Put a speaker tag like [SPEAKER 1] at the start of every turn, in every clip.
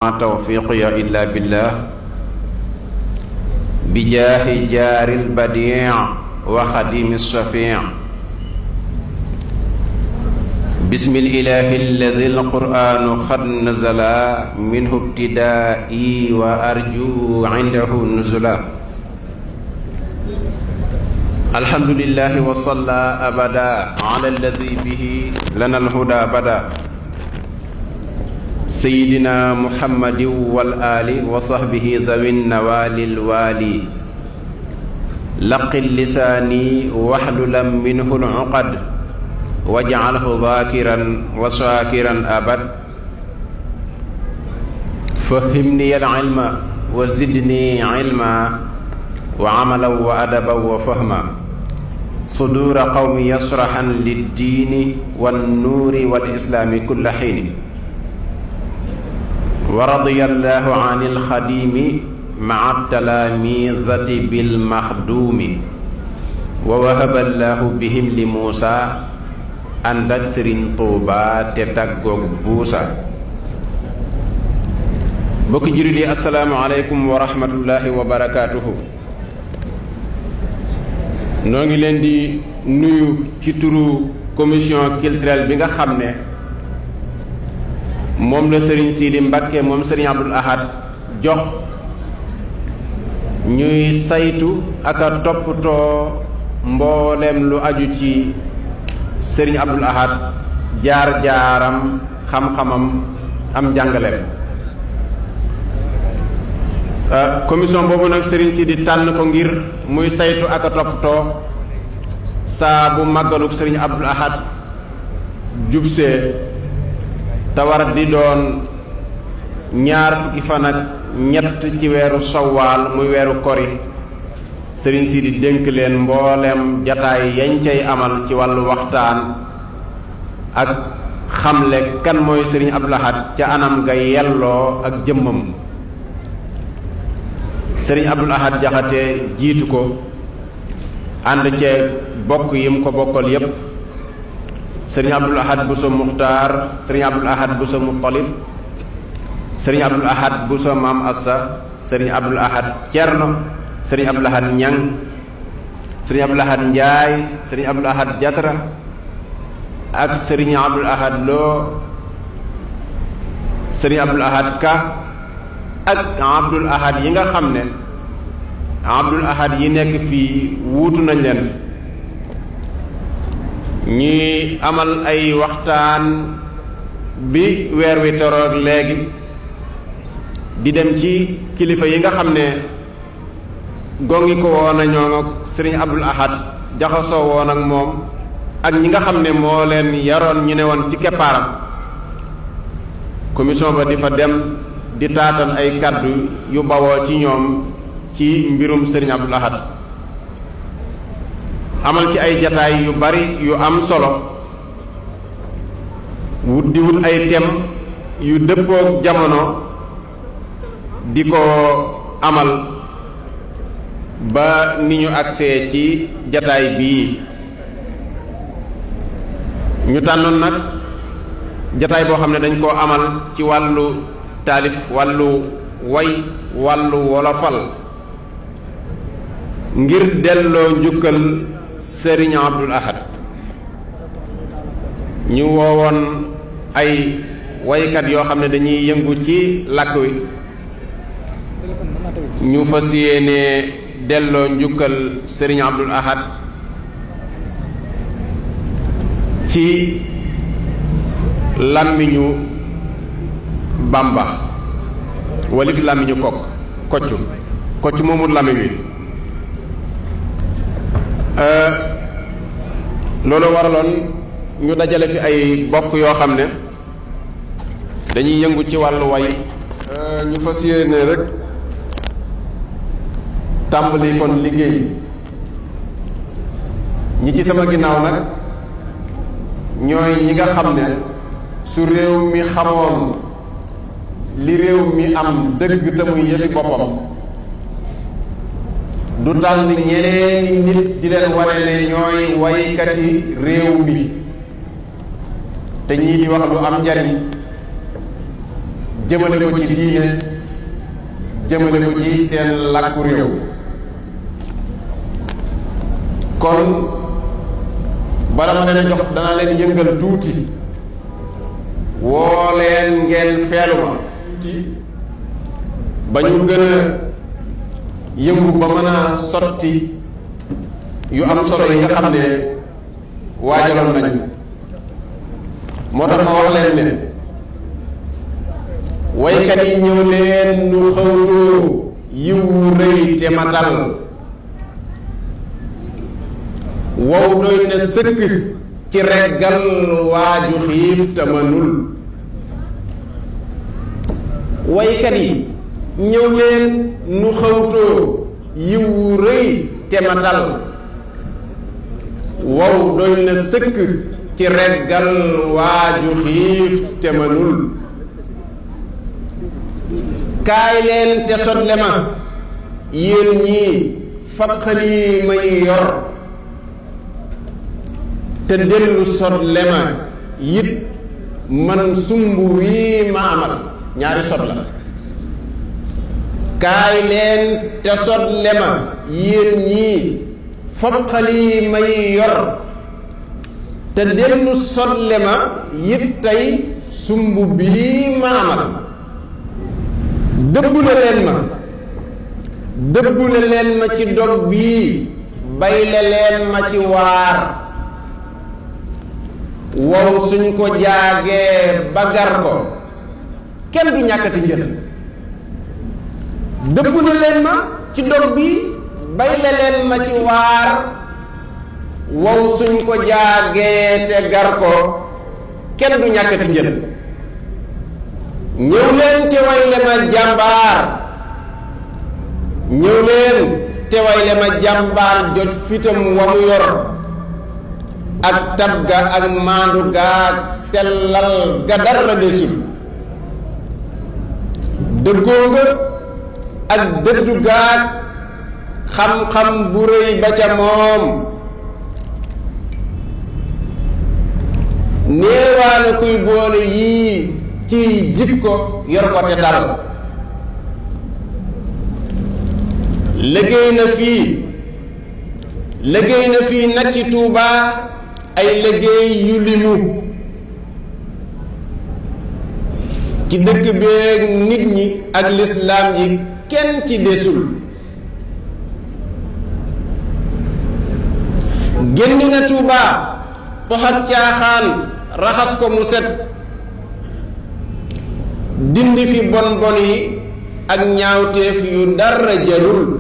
[SPEAKER 1] ma tawfiqiya illa billah bijaahi jaaril badii' wa xadimi shafii' bismil ilaahi alladi alqur'aanu xad nazala minhu ibtidaa'i wa arju indahu nuzula alhamdulillahi wa salla abada ala alladi bihi lana alhuda bada sayyidina muhammadin wal aali wa sahbihi dhawin nawaalil waali laqil lisaani waxlulan minhu al-uqad waj'alhu dhaakiran wa shaakiran abad fahhimni al-ilma wa zidni ilma wa amalan wa adaban wa fahma suduura qawmi yashrahan lid-diini wan-nuuri wal-islaami kulla hiin wa radiyallahu anil xadimi maa talaamizati bil maxduumi wa wahaballahu bihim li Muusa ànd ak Sëriñ Tuuba te tàggoog buusa. bokki jullit yi assalaamu aleykum wa rahmatullahi wa barakaatuhu. noo ngi leen di nuyu ci turu commission culturelle bi nga xam ne moom la sëriñ Sidi Mbakke moom sëriñ Abdul Ahad jox ñuy saytu ak a toppatoo mboolem lu aju ci sëriñ Abdul Ahad jaar-jaaram xam-xamam am njàngaleem. commission boobu nag sëriñ Sidi tànn ko ngir muy saytu ak a toppatoo saa bu màggaluk sëriñ Abdul Ahad jubsee te war di doon ñaar fukki fan ak ñett ci weeru sawaal muy weeru kori sëriñ si di dénk leen mboolem jataay yañ cay amal ci wàllu waxtaan ak xamle kan mooy sëriñ Abdul Ahad ca anam ga yelloo ak jëmmam. sëriñ Abdul Ahad Jaxate jiitu ko ànd cee bokk yim ko bokkal yépp sëriñ Abdul Ahad Buso Muxtaar sëriñ Abdul Ahad Buso Mutalib sëriñ Abdul Ahad Buso Maam Asta sëriñ Abdul Ahad Cerno sëriñ Abdul Ahad Ñang sëriñ Abdul Ahad Njaay sëriñ Abdul Ahad Jatra ak sëriñ Abdul Ahad Lo sëriñ Abdul Ahad Ka ak Abdul Ahad yi nga xam ne Abdul Ahad yi nekk fii wuutu nañ leen ñuy amal ay waxtaan bi weer wi toroog léegi di dem ci kilifa yi nga xam ne gongi ko woon a ñoo ak sëriñ Abdul Ahad jaxasoo woon ak moom ak ñi nga xam ne moo leen yaroon ñu ne woon ci keppaaram commission ba di fa dem di taatal ay kàddu yu bawoo ci ñoom ci mbirum sëriñ Abdul Ahad amal ci ay jataay yu bari yu am solo di wut ay thème yu dëppook jamono di ko amal ba ni ñu agsee ci jataay bii ñu tànnoon nag jataay boo xam ne dañ koo amal ci wàllu taalif wàllu way wàllu wolofal ngir delloo njukkal sëriñ Abdul Ahad ñu woowoon ay waykat yoo xam ne dañuy yëngu ci làkk wi ñu fas yéene delloo njukkal sëriñ Abdul Ahad ci làmmiñu Bamba walif làmmiñu kocc moomul làmmiñ wi loolu waraloon ñu dajale fi ay bokk yoo xam ne dañuy yëngu ci wàllu way ñu fas yéene rek tàmbali kon liggéey ñi ci sama ginnaaw nag ñooy ñi nga xam ne su réew mi xamoon li réew mi am dëgg te muy yëfi boppam du tànn ñeneeni nit di leen wane ne ñooy waykati réew mi te ñii di wax lu am njariñ jëmale ko ci diine jëmale ko ci seen làkku réew. kon bala ma leen jox danaa leen yëngal tuuti woo leen ngeen feelu ma ba ñu gën a yëngu ba mën a sotti yu am solo yi nga xam ne waajaloon nañu. moo tax ma wax leen ne waykat yi ñëw leen nu xawtoo yiwu rëy te matal wow doy na sëkk ci reggal waaju xiif te mënul. waykat yi ñëw leen nu xawtoo yiwu rëy te matal wow doy na sëkk ci reggal waaju xiif te mënul. kaay leen te sotle ma yéen ñii fab xali may yor te dellu sotle ma yit man sumb wii ma amal. ñaari sot la. kaay leen te sotle ma yéen ñii fab xali may yor te dellu sotle ma yit tey sumb bii ma amal. dëbbule leen ma ci dog bii bayle leen ma ci waar wow suñ ko jaagee ba gar ko kenn du ñàkkati njël. dëbbule leen ma ci dog bii bayle leen ma ci waar wow suñ ko jaagee te gar ko kenn du ñàkkati njël. ñëw leen te wayle ma jàmbaar ñëw leen te wayle ma jàmbaar joj fitam wa mu yor ak tab ga ak maandu gaag sellal ga dara desul. dëggoo nga ak dëddu gaag xam-xam bu rëy ba ca moom. néewaana kuy boole yii ci jikko yor ko te dal. liggéey na fii nag ci Tuubaa ay liggéey yu limu ci dëkk beeg nit ñi ak lislaam ji kenn ci desul. génn na Tuubaa toxat caaxaan raxas ko mu set dindi fi bon bon yi ak ñaawteef yu dara jarul.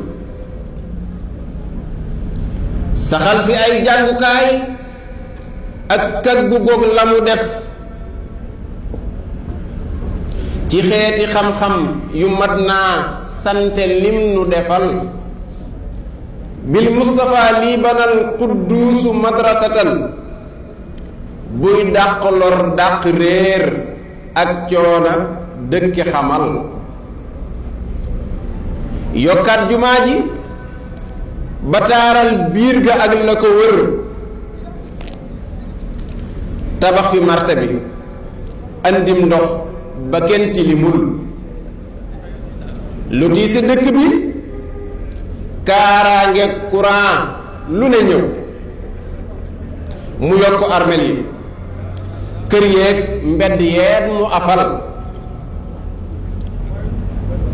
[SPEAKER 1] saxal fi ay jàngukaay ak kaggu goog la mu def ci xeeti xam-xam yu mat naa sante lim nu defal. bil Mustafa lii banal qudduusu madrasatan buy dàq lor dàq réer ak coona dëkki xamal. yokkaat jumaa ji ba taaral biir ga ak la ko wër. tabax fi marché bi andim ndox ba kenn tilimul. lu tiise dëkk bi kaaraange courant lu ne ñëw. mu yokk armel yi kër yeeg mbedd yeeg mu afal.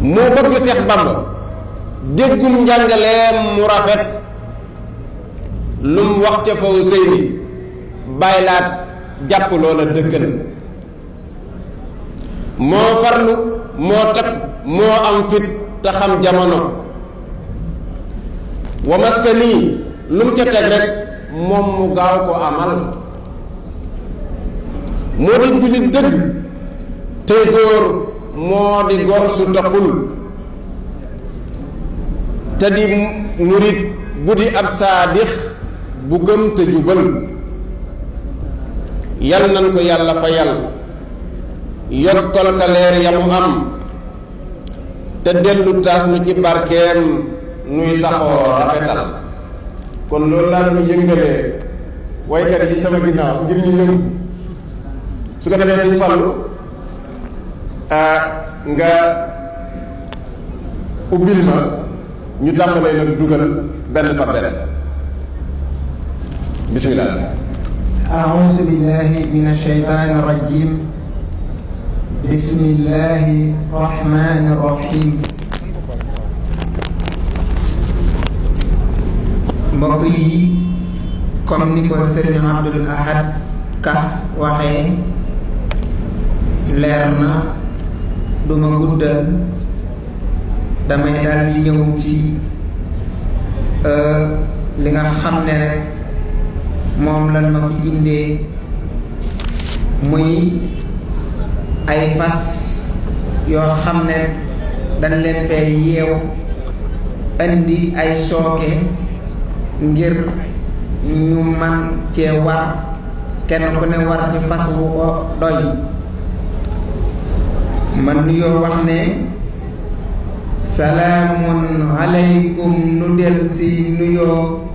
[SPEAKER 1] moo bëgg Seex Bamba déggum njàngaleem mu rafet. lum wax ca faw sëy ni bàyyilaat jàpp loola dëggal. moo farlu moo takk moo am fit te xam jamono. wa maska nii lum ca teg rek moom mu gaaw ko amal. moo di jullit dëgg tey góor moo di gor su taxul te di murit bu di ab saadix bu gëm te jubal. yal nan ko yàlla fayal yokkal ka leer ya mu am te dellu taas nu ci barkeem nuy saxoo rafetal. kon loolu laa doon yëngalee waykat yi sama ginnaaw ngir ñu yëngu su ko defee Sëñ Fallu nga ubbil ma ñu tàmbalee nag dugal benn par benn bismillah.
[SPEAKER 2] أعوذ بالله من الشيطان الرجيم بسم الله الرحمن الرحيم. mbokk yi comme ni ko Serigne Abdoul Ahad Ka waxee leer na duma guddal damay daal di ñëw ci li nga xam ne rek moom lan ma fi bindee muy ay fas yoo xam ne dañ leen fee yeew indi ay sooke ngir ñu man cee war kenn ku ne war ci fas wu ko doy man nuyoo wax ne salaamun aleykum nu del si nuyoo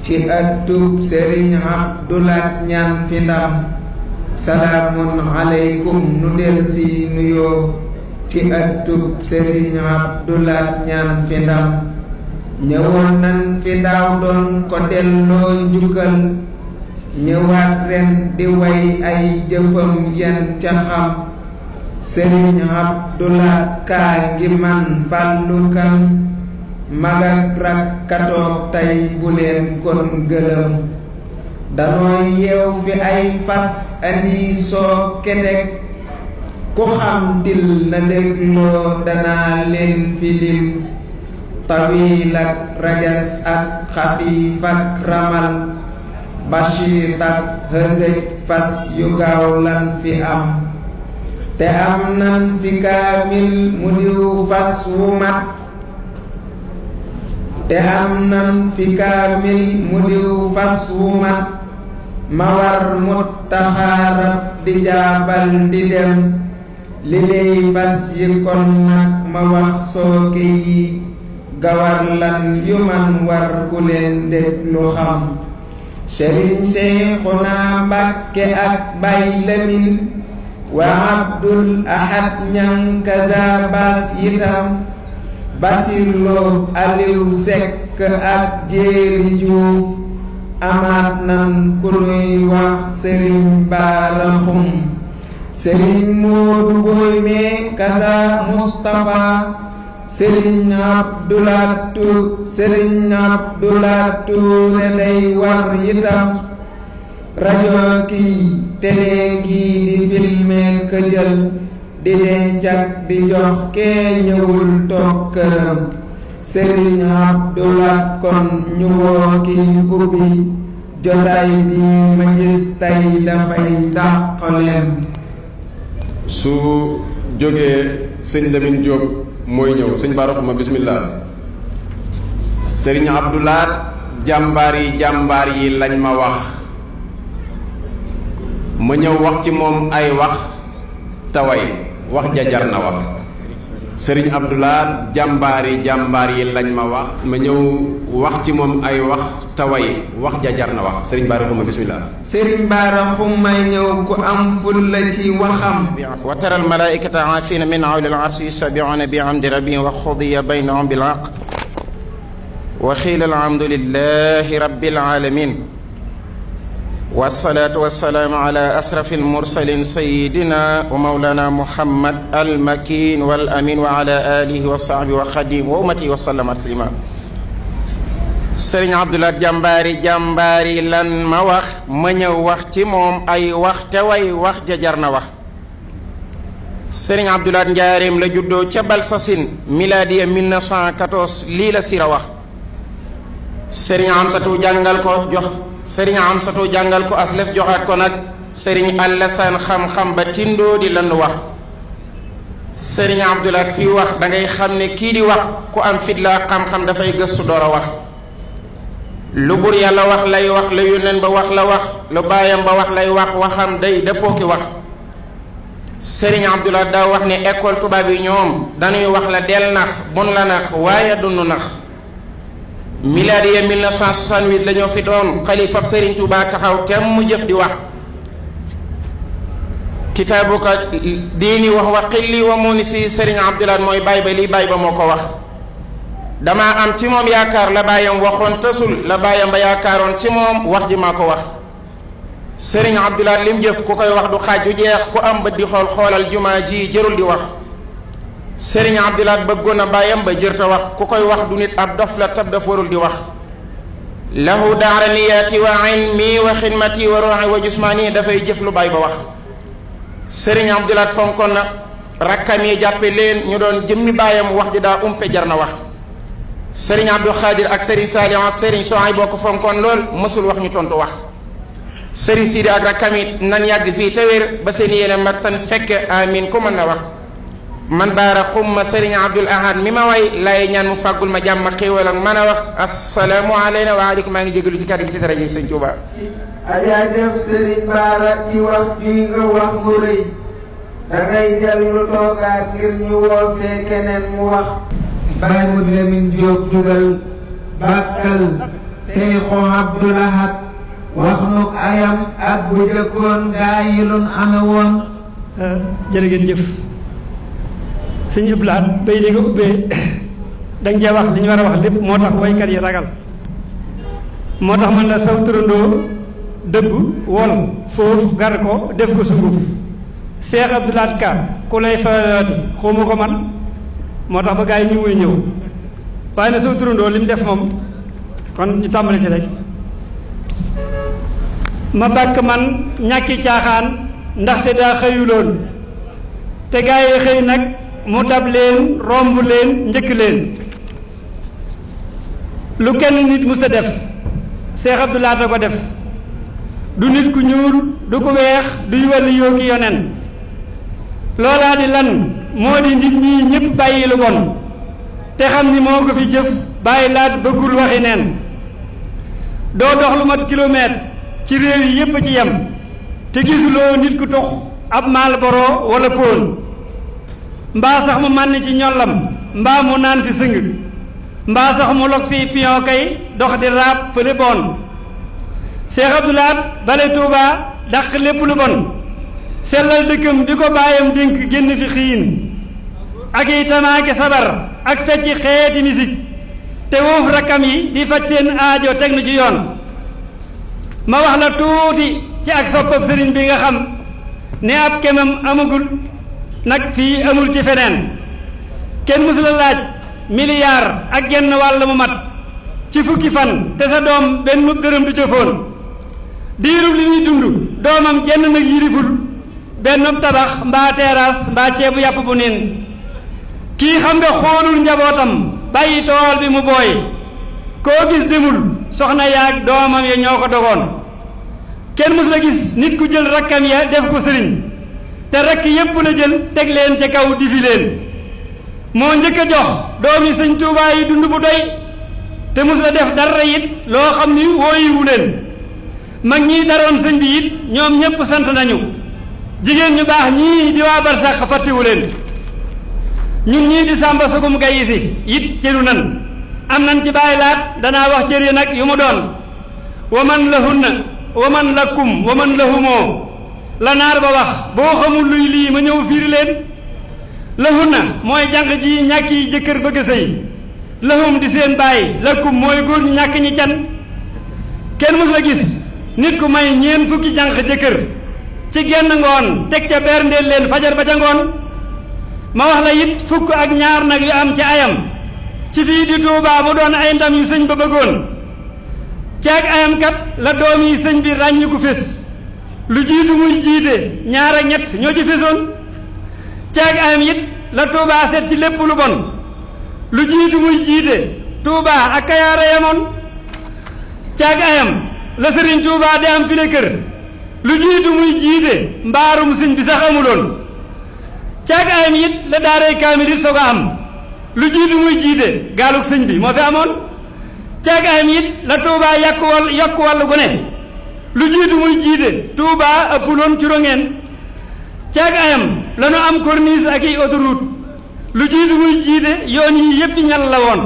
[SPEAKER 2] ci ëttub Sëriñ Abdoulaat ñaan fi ndam salaamun aleykum nu del si nuyoo ci ëttub Sëriñ Abdoulaat ñaan fi ndam ñëwoon nan fi daaw doon ko delloo njukkal ñëwaat ren di way ay jëfam yan ca xam Sëriñ Abdoulaat kaa ngi man fàllu kan mag ak rakkatoog tey bu leen kon gëlëm danooy yeew fi ay fas andi soo kedeg ku xam til na dégloo danaa leen fi lim tawil ak rajas ak xafiif ak ramal bashir ak hësëj fas yu gaaw lan fi am te am nan fi kaamil mu diw fas wu mat te am nan fi kaamil mu diw fas wu mat ma war muttaxaarab di jaabal di dem li lay fas yi kon nag ma wax sooke yi gawar lan yu man war ku leen déglu xam Sëriñ Seexuna Mbàkke ak Bay Lamin wa Abdul Ahad ñang kaza bas yitam Basirlo Aliou Seck ak Jéeri Juuf amaat nan ku nuy wax Sëriñ Baara Xum Sëriñ Moodu Boy me kaza Mustafa Sëriñ Abdoulaat Tuure day war yitam rajo kii télé kii di filme ka jël di denc ak di jox kee ñëwul toog këram Sëriñ Abdoulaat kon ñu woo kii ubbi jotaay bi ma gis tey dafay dàqalem
[SPEAKER 1] su jógee sëñ Lamine Diop mooy ñëw sëñ Bara Xuma bismillah. Sëriñ Abdoulaat jàmbaar yi lañ ma wax ma ñëw wax ci moom ay wax taway wax jajar na wax Sëriñ Abdoulaat jàmbaar yi lañ ma wax ma ñëw wax ci moom ay wax taway wax jajar na wax Sëriñ Bara Xuma bismillah.
[SPEAKER 2] Sëriñ Bara Xuma ñëw ku am ful la ci waxam
[SPEAKER 3] wa tara al malaikata aafina min hawli al arsi yusabbihuuna bi hamdi rabbihim wa qudiya baynahum bil haqq wa qiila alhamdulillahi rabbil alamin wasalaatu wasalaamu ala asrafi almursalin sayidina wa mawlana muhammad almakin wal amin wa ala alihi wa sahbihi wa xadim wa ummati wa sallama taslima Sëriñ Abdoulaat jàmbaari lan ma wax ma ñëw wax ci moom ay wax te way wax jajar na wax Sëriñ Abdoulaat njaareem la juddoo ca Balsasin miladiya 1914 lii la sira wax Sëriñ Amsatu jàngal ko aslef joxaat ko nag Sëriñ Alassane xam-xam ba tindoo di lan wax Sëriñ Abdoulaat suy wax dangay xam ne kii di wax ku am fit la xam-xam dafay gëstu door a wax lu bur yàlla wax lay wax lu yónneen ba wax la wax lu baayam ba wax lay wax waxam day dëppoo ki wax Sëriñ Abdoulaat daa wax ne école tubaab yi ñoom dañuy wax la del nax bun la nax waaye dunu nax miladiya 1968 la ñoo fi doon xalifab Sëriñ Tuubaa taxaw tem mu jëf di wax kitaabuka diini wax wa xilli wa munisi sëriñ Abdoulaat mooy baay ba lii baay ba moo ko wax dama am ci moom yaakaar la baayam waxoon tasul la baayam ba yaakaaroon ci moom wax ji maa ko wax sëriñ Abdoulaat lim jëf ku koy wax du xaaj du jeex ku am bët di xool xoolal jumaa ji jërul di wax sëriñ Abdoulaat bëggoon a baayam ba jërta wax ku koy wax du nit ab dof la tab daf warul di wax lahu daaraniyaati wa ilmi wa xidmati wa ruuxi wa jusmaani dafay jëf lu baay ba wax sëriñ Abdoulaat fonkoon na rakkam yi jàppe leen ñu doon jëmmi baayam wax ji daa umpe jar na wax sëriñ Abdou Khadir ak sëriñ Saliou ak sëriñ Sohay boo ko fonkoon lool mësul wax ñu tontu wax sëriñ Sidi ak rakkam yi nan yàgg fii te wér ba seen yéene ma tan fekk amin ku mën na wax man baara xumma sëriñ Abdul Ahad mi ma way lay ñaan mu fàggul ma jàmm xéewal ak mën a wax asalaamu aleyna wa aleykum maa ngi jégalu ci kàddu gi ci daraja sëñ Tuuba
[SPEAKER 2] ajaajëf sëriñ Baara ci wax juy nga wax mu rëy dangay dellu toogaat ngir ñu woo fee keneen mu wax Baay Modou Lamine Diop jugal bàkkal Seyxu Abdul Ahad wax nu ayam ak bu jëkkoon gaa yi lun ame woon
[SPEAKER 4] jërë ngeen jëf sëñ Abdul Ahad bay di nga ubbee danga cee wax li ñu war a wax lépp moo tax waykat yi ragal moo tax man la saw turandoo dëbb wol foofu gar ko def ko sunguf Seex Abdul Ahad Ka ku lay faati xawma ko man moo tax ba gaa yi ñu muy ñëw waaye na saw turandoo li mu def moom kon ñu tàmbali ci rek ma bàkk man ñàkki caaxaan ndaxte daa xëyuloon te gaa yi xëy nag mu dab leen romb leen njëkk leen lu kenn nit mus a def Seex Abdul Ahad a ko def du nit ku ñuul du ko weex duy wàllu yooki yonen loolaa di lan moo di nit ñi ñëpp bàyyi lu bon te xam ni moo ko fi jëf bàyyi laat bëggul waxi neen doo dox lu mat kilomètre ci réew yi yépp ci yem te gisuloo nit ku tux ab Marlboro wala Paul mbaa sax mu mànn ci ñollam mbaa mu naan fi sëng mbaa sax mu log fii pion kay dox di raab fële boon Seex Abdul Ahad bale Tuuba dàq lépp lu bon sellal dëkkam bi ko baayam dénk génn fi xiin ak i tamaake sabar ak fecci xeeti misik te woof rakkam yi di faj seen aajo teg nu ci yoon ma wax la tuuti ci ak soppab sëriñ bi nga xam ne ab kemam amagul nag fii amul ci feneen kenn mësula laaj milliard ak genn wàll mu mat ci fukki fan te sa doom benn dërëm du cofoon diirub li muy dund doomam jenn nag yiriful benn tabax mbaa terrasse mbaa ceebu yàpp bu niin kii xam nga xoolul njabootam bàyyi tool bi mu booy koo gis demul soxna yaag doomam ya ñoo ko dogoon kenn mës la gis nit ku jël rakkam ya def ko sëriñ te rakk yépp la jël teg leen ca kaw difi leen moo njëkk a jox doomi sëñ Tuubaa yi dund bu doy te mës la def dara it loo xam ni wóoyiwu leen mag ñii daroon sëñ bi it ñoom ñépp sant nañu jigéen ñu baax ñii di waa barsax fàttiwu leen ñun ñii di sàmba sugum gayi si it cëru nan am nan ci bàyyi laat danaa wax cër yi nag yu mu doon wa man lahunna wa man lakum wa man lahumoo la naar ba wax boo xamul luy lii ma ñëw fiiri leen lahunna mooy jànq ji ñàkki jëkkër bëgg sëy lahum di seen bàyyi lakum mooy góor ñu ñàkk ñi can kenn mës la gis nit ku may ñeen fukki jànq jëkkër ci genn ngoon teg ca berndeel leen fajar ba ca ngoon ma wax la it fukk ak ñaar nag yu am ci ayam ci fii di Tuubaa mu doon ay ndam yu sëñ ba bëggoon caag ayam kat la doom yi sëñ bi ràññiku fés lu jiitu muy jiite ñaar ak ñett ñoo ci fésoon caag ayam it la Tuubaa seet ci lépp lu bon lu jiitu muy jiite Tuubaa ak Kayaar a yemoon caag ayam la sëriñ Tuubaa di am fi ne kër lu jiitu muy jiite mbaarum sëñ bi sax amuloon caag ayam it la daaray kaamil it soog a am lu jiitu muy jiite gaalug sëñ bi moo fi amoon caag ayam it la Tuubaa yokku wàllu gu ne lu jiitu muy jiite Tuubaa ëppuloon curongeen caag ayam la nu am corniche ak i autoroute lu jiitu muy jiite yoon yi yépp ñal la woon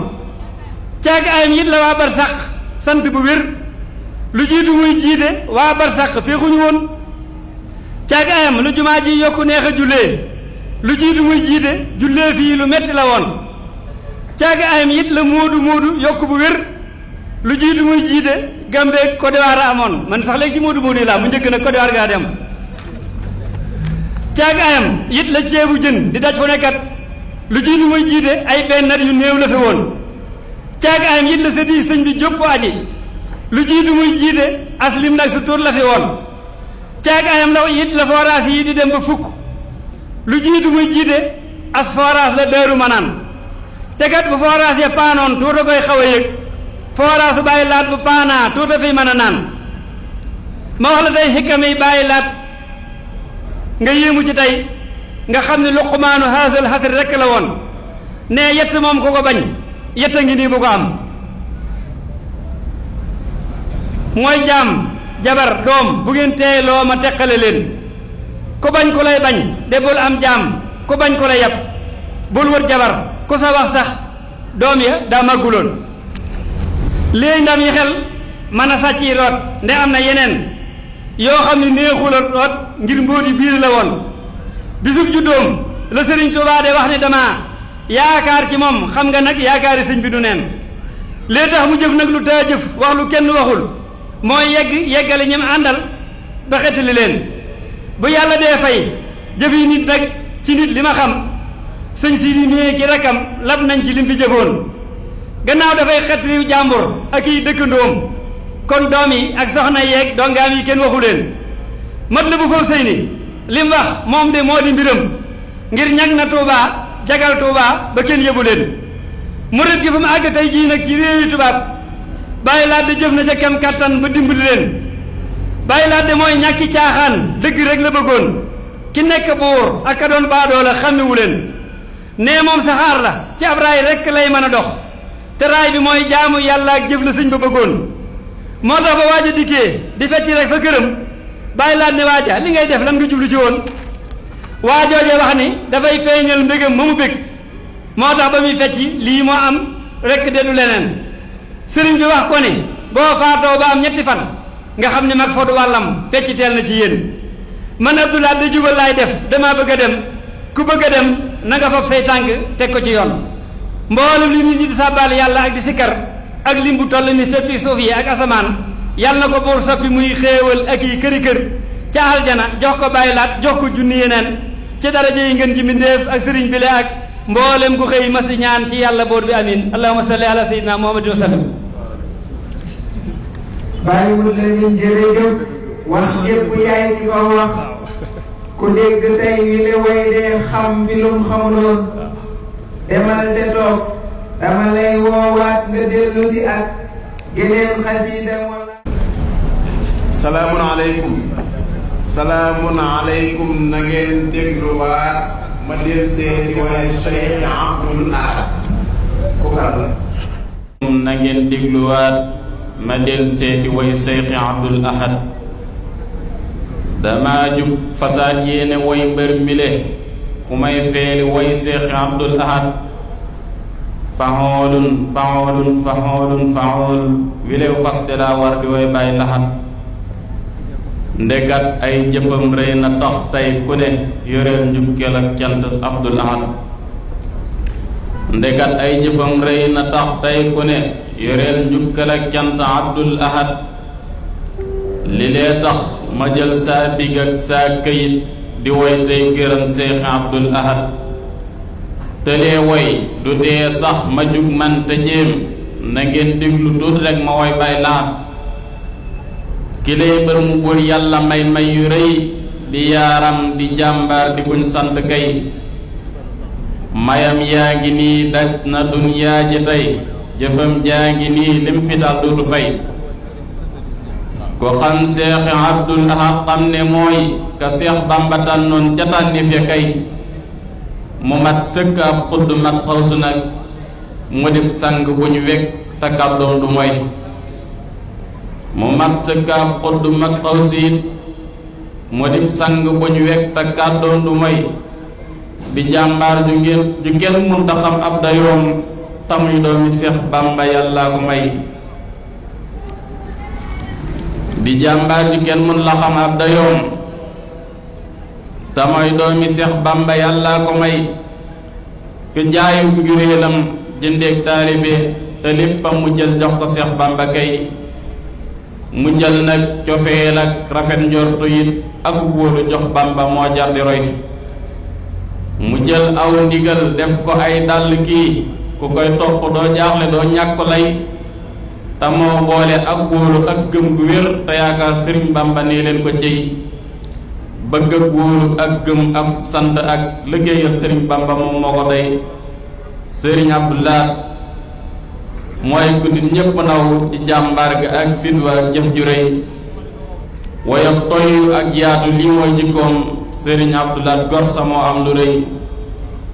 [SPEAKER 4] caag ayam it la waa barsax sant bu wér lu jiitu muy jiite waa barsax féexuñu woon caag ayam lu jumaa ji yokku neex a jullee lu jiitu muy jiite jullee fii lu metti la woon caag ayam it la moodu yokku bu wér lu jiitu muy jiite Gambie Côte d'Ivoire a amoon man sax léegi ci moodu yi laa mu njëkk nag Côte d'Ivoire gaa dem caag ayam it la ceebu jën di daj fu nekkat lu jiitu muy jiite ay bennat yu néew la fi woon caag ayam it la sëti sëñ bi jópp aji lu jiitu muy jiite aslim nag su tuut la fi woon caag ayam la it la forage yi di dem ba fukk lu jiitu muy jiite as forage la Daaru Manaan te kat bu forage ya paanoon tuuta koy xaw a yëg forage su bàyyi laat bu paanaa tuuta fi mën a naan ma wax la tey xikam yi bàyyi laat nga yéemu ci tey nga xam ne luqmaanu haasal xasri rekk la woon ne yett moom ku ko bañ yett a ngi nii bu ko am mooy jaam jabar doom bu ngeen teey loo ma teqale leen ku bañ ku lay bañ de bul am jaam ku bañ ku lay yab bul wër jabar ku sa wax sax doom ya daa màgguloon léegi ndam yi xel mën a sàcc yi root nde am na yeneen yoo xam ne neexul a root ngir mbóoti biir la woon bisub juddoom la sëriñ Tuubaa de wax ne dama yaakaar ci moom xam nga nag yaakaari sëñ bi du neen lee tax mu jëf nag lu taa jëf wax lu kenn waxul mooy yeggale ñam àndal ba xettali leen bu yàlla dee fay jëf yi nit nag ci nit li ma xam sëñ si di nee ki rakkam lab nañ ci lim fi jëfoon gannaaw dafay xettaliw jàmbur ak i dëkkandoom kon doom yi ak soxna yeeg dongaam yi kenn waxu leen mat la bu faw sëy ni lim wax moom de moo di mbiram ngir ñag na Tuubaa jagal Tuubaa ba kenn yëbu leen murit gi fa mu àgg tey jii nag ci réewi tubaab bàyyi laat de jëf na ca kem kattan ba dimbali leen bàyyi laat de mooy ñàkki caaxaan dëgg rek la bëggoon ki nekk buur ak ka doon baadoo la xàmmewu leen nee moom saxaar la ci ab raay rek lay mën a dox te raay bi mooy jaamu yàlla ak jëf la sëñ ba bëggoon moo tax ba waaj a dikkee di fecc rek fa këram bàyyi laat ne waaja li ngay def lan nga jublu ci woon waa jooje wax ni dafay feeñal mbégam ma mu bég moo tax ba muy fecc lii moo am rek de du leneen sëriñ bi wax ko ni boo faatoo ba am ñetti fan nga xam ne mag fa du wàllam fecc teel na ci yéen man Abdoulaye da jubal laay def dama bëgg a dem ku bëgg a dem na nga fab say tànk teg ko ci yoon mboolem li nit ñi di sàbbaal yàlla ak di sikkar ak lim bu toll ni feppi suuf yi ak asamaan yàlla na ko buur soppi muy xéewal ak yi këri kër ca aljana jox ko bàyyi laat jox ko junni yeneen ci daraja yi ngeen ji mbindéef ak sëriñ bi le ak mboolem ku xëy masi ñaan ci yàlla boor bi amin allahumma salli ala sayyidina muhammadin wa sallam
[SPEAKER 2] bàyyi wut la min jërëjëf wax jëpp yaay ki ko wax ku dégg tey wi le way dee xam bi lum xamuloon demal te toog dama lay woowaat nga dellu si ak geneen xasida wala
[SPEAKER 1] salaamun aleykum na ngeen dégluwaat ma del seeti way Cheikh Abdoul Ahad ku kan
[SPEAKER 5] na ngeen dégluwaat ma del seeti way Cheikh Abdoul Ahad dama jub fasaad yéene way mbër mile ku may feeli way Cheikh Abdoul Ahad faxoolun faxool wilew fas de daa war di way Baay Lahat ndekat ay jëfam rëy na tax tey ku ne yoreel njukkeel ak cant Abdoul Ahad ndekat ay jëfam rëy na tax tey ku ne yoreel njukkeel ak cant Abdoul Ahad li lee tax ma jël saa big ak saa këyit di woy tey gërëm Cheikh Abdoul Ahad te lee woy du dee sax ma jug man te jéem na ngeen déglu tuut rek ma woy Baay Lahat ki lay bër mu buur yàlla may yu rëy di yaaram di jàmbaar di kuñ sant kay mayam yaa ngi nii daj na dunyaa ji tey jëfam jaa ngi nii lim fi dal dootu fay ko xam Cheikh Abdoul Ahad xam ne mooy ka Cheikh Bamba tànnoon ca tànni fe kay mu mat sëkk ab xudd mat xawsu nag mu dib sang bu ñu wekk te kàddoom du mooy mu mat sëkk ab xudd mat xawsu it mu dib sang bu ñu wekk te kàddoom du mooy di jàmbaar ju kenn mun ta xam ab dayoom tamuy doomi Cheikh Bamba yàlla ko may di jàmbaar ju kenn mun la xam ab dayoom tamay doomi Seex Bamba yàlla ko may ku jaayu juréelam jëndeeg taalibe te léppam mu jël jox ko Seex Bamba kay mu jël nag cofeel ak rafet njortu it ak wóolu jox Bamba moo jar di roy mu jël aw ndigal def ko ay dàll kii ku koy topp doo jaaxle doo ñàkk lay te moo boole ak wóolu ak gëm gu wér te yaakaar Sëriñ Bamba nee leen ko jëy bëgg ak wóolu ak gëm ak sant ak liggéeyal Sëriñ Bamba moom moo ko day Sëriñ Abdou Lahad mooy ku nit ñépp naw ci jàmbaar ga ak fit wa ak jëf ju réy woyof toy ak yaatu lii mooy jikkoom Sëriñ Abdou Lahad gor sa moo am lu rëy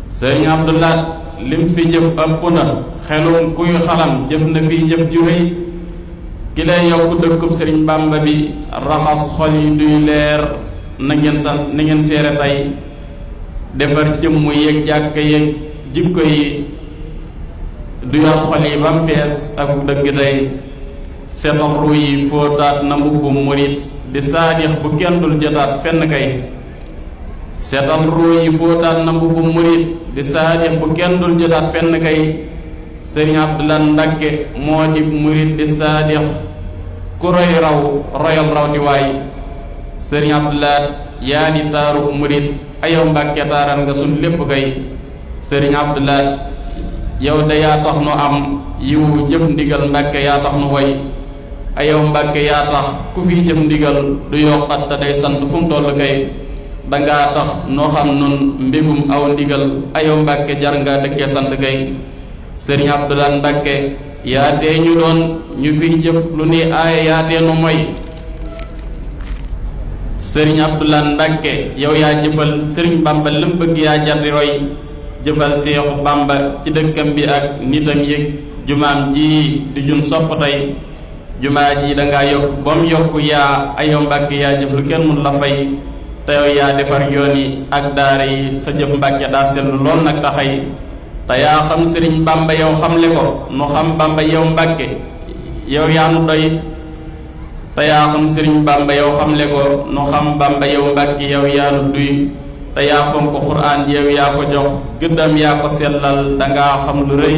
[SPEAKER 5] Sëriñ Abdou Lahad lim fi jëf ëpp na xelum kuy xalam jëf na fii jëf ju réy ki lay yokk dëkkub Sëriñ Bamba bi raxas xol yi duy leer na ngeen seere tey defar jëmm yéeg jàkk yéeg jikko yi du yor xol yi bam fees ak dëgg tey seetal ru yi fóotaat na mbubbum murit di saadix bu kenn dul jotaat fenn kay seetal ru yi fóotaat na mbubbum murit di saadix bu kenn dul jotaat fenn kay Sëriñ Abdou Lahad Mbacké moo di murit di saadix ku roy raw royal raw di waay Sëriñ Abdou Lahad yaa di taaru murit ayow Mbacké taaral nga sun lépp kay Sëriñ Abdou Lahad yow de yaa tax nu am yiwu jëf ndigal Mbacké yaa tax nu woy ayow Mbacké yaa tax ku fi jëf ndigal du yokkat te day sant fu mu toll kay dangaa tax noo xam nun mbégum aw ndigal ayow Mbacké jar nga dëkkee sant kay Sëriñ Abdou Lahad Mbacké yaa tee ñu doon ñu fi jëf lu ni aaye yaa tee nu moy Sëriñ Abdou Lahad Mbacké yow yaa jëfal Sëriñ Bamba lam bëgg yaa jar di roy jëfal Seexu Bamba ci dëkkam bi ak nitam yëg jumaam ji di jun sopp tey jumaa ji dangaa yokk bam yokk yaa ayow Mbacké yaa jëf lu kenn mun la fay te yow yaa defar yoon yi ak daara yi sa jëf Mbacké daa seetlu lool nag taxay te yaa xam Sëriñ Bamba yow xamle ko nu xam Bamba yow Mbacké yow yaa nu doy te yaa xam Sëriñ Bamba yow xamle ko nu xam Bamba yow Mbacké yow yaa nu duy te yaa fonk Qur'aan yow yaa ko jox gëddam yaa ko sellal dangaa xam lu rëy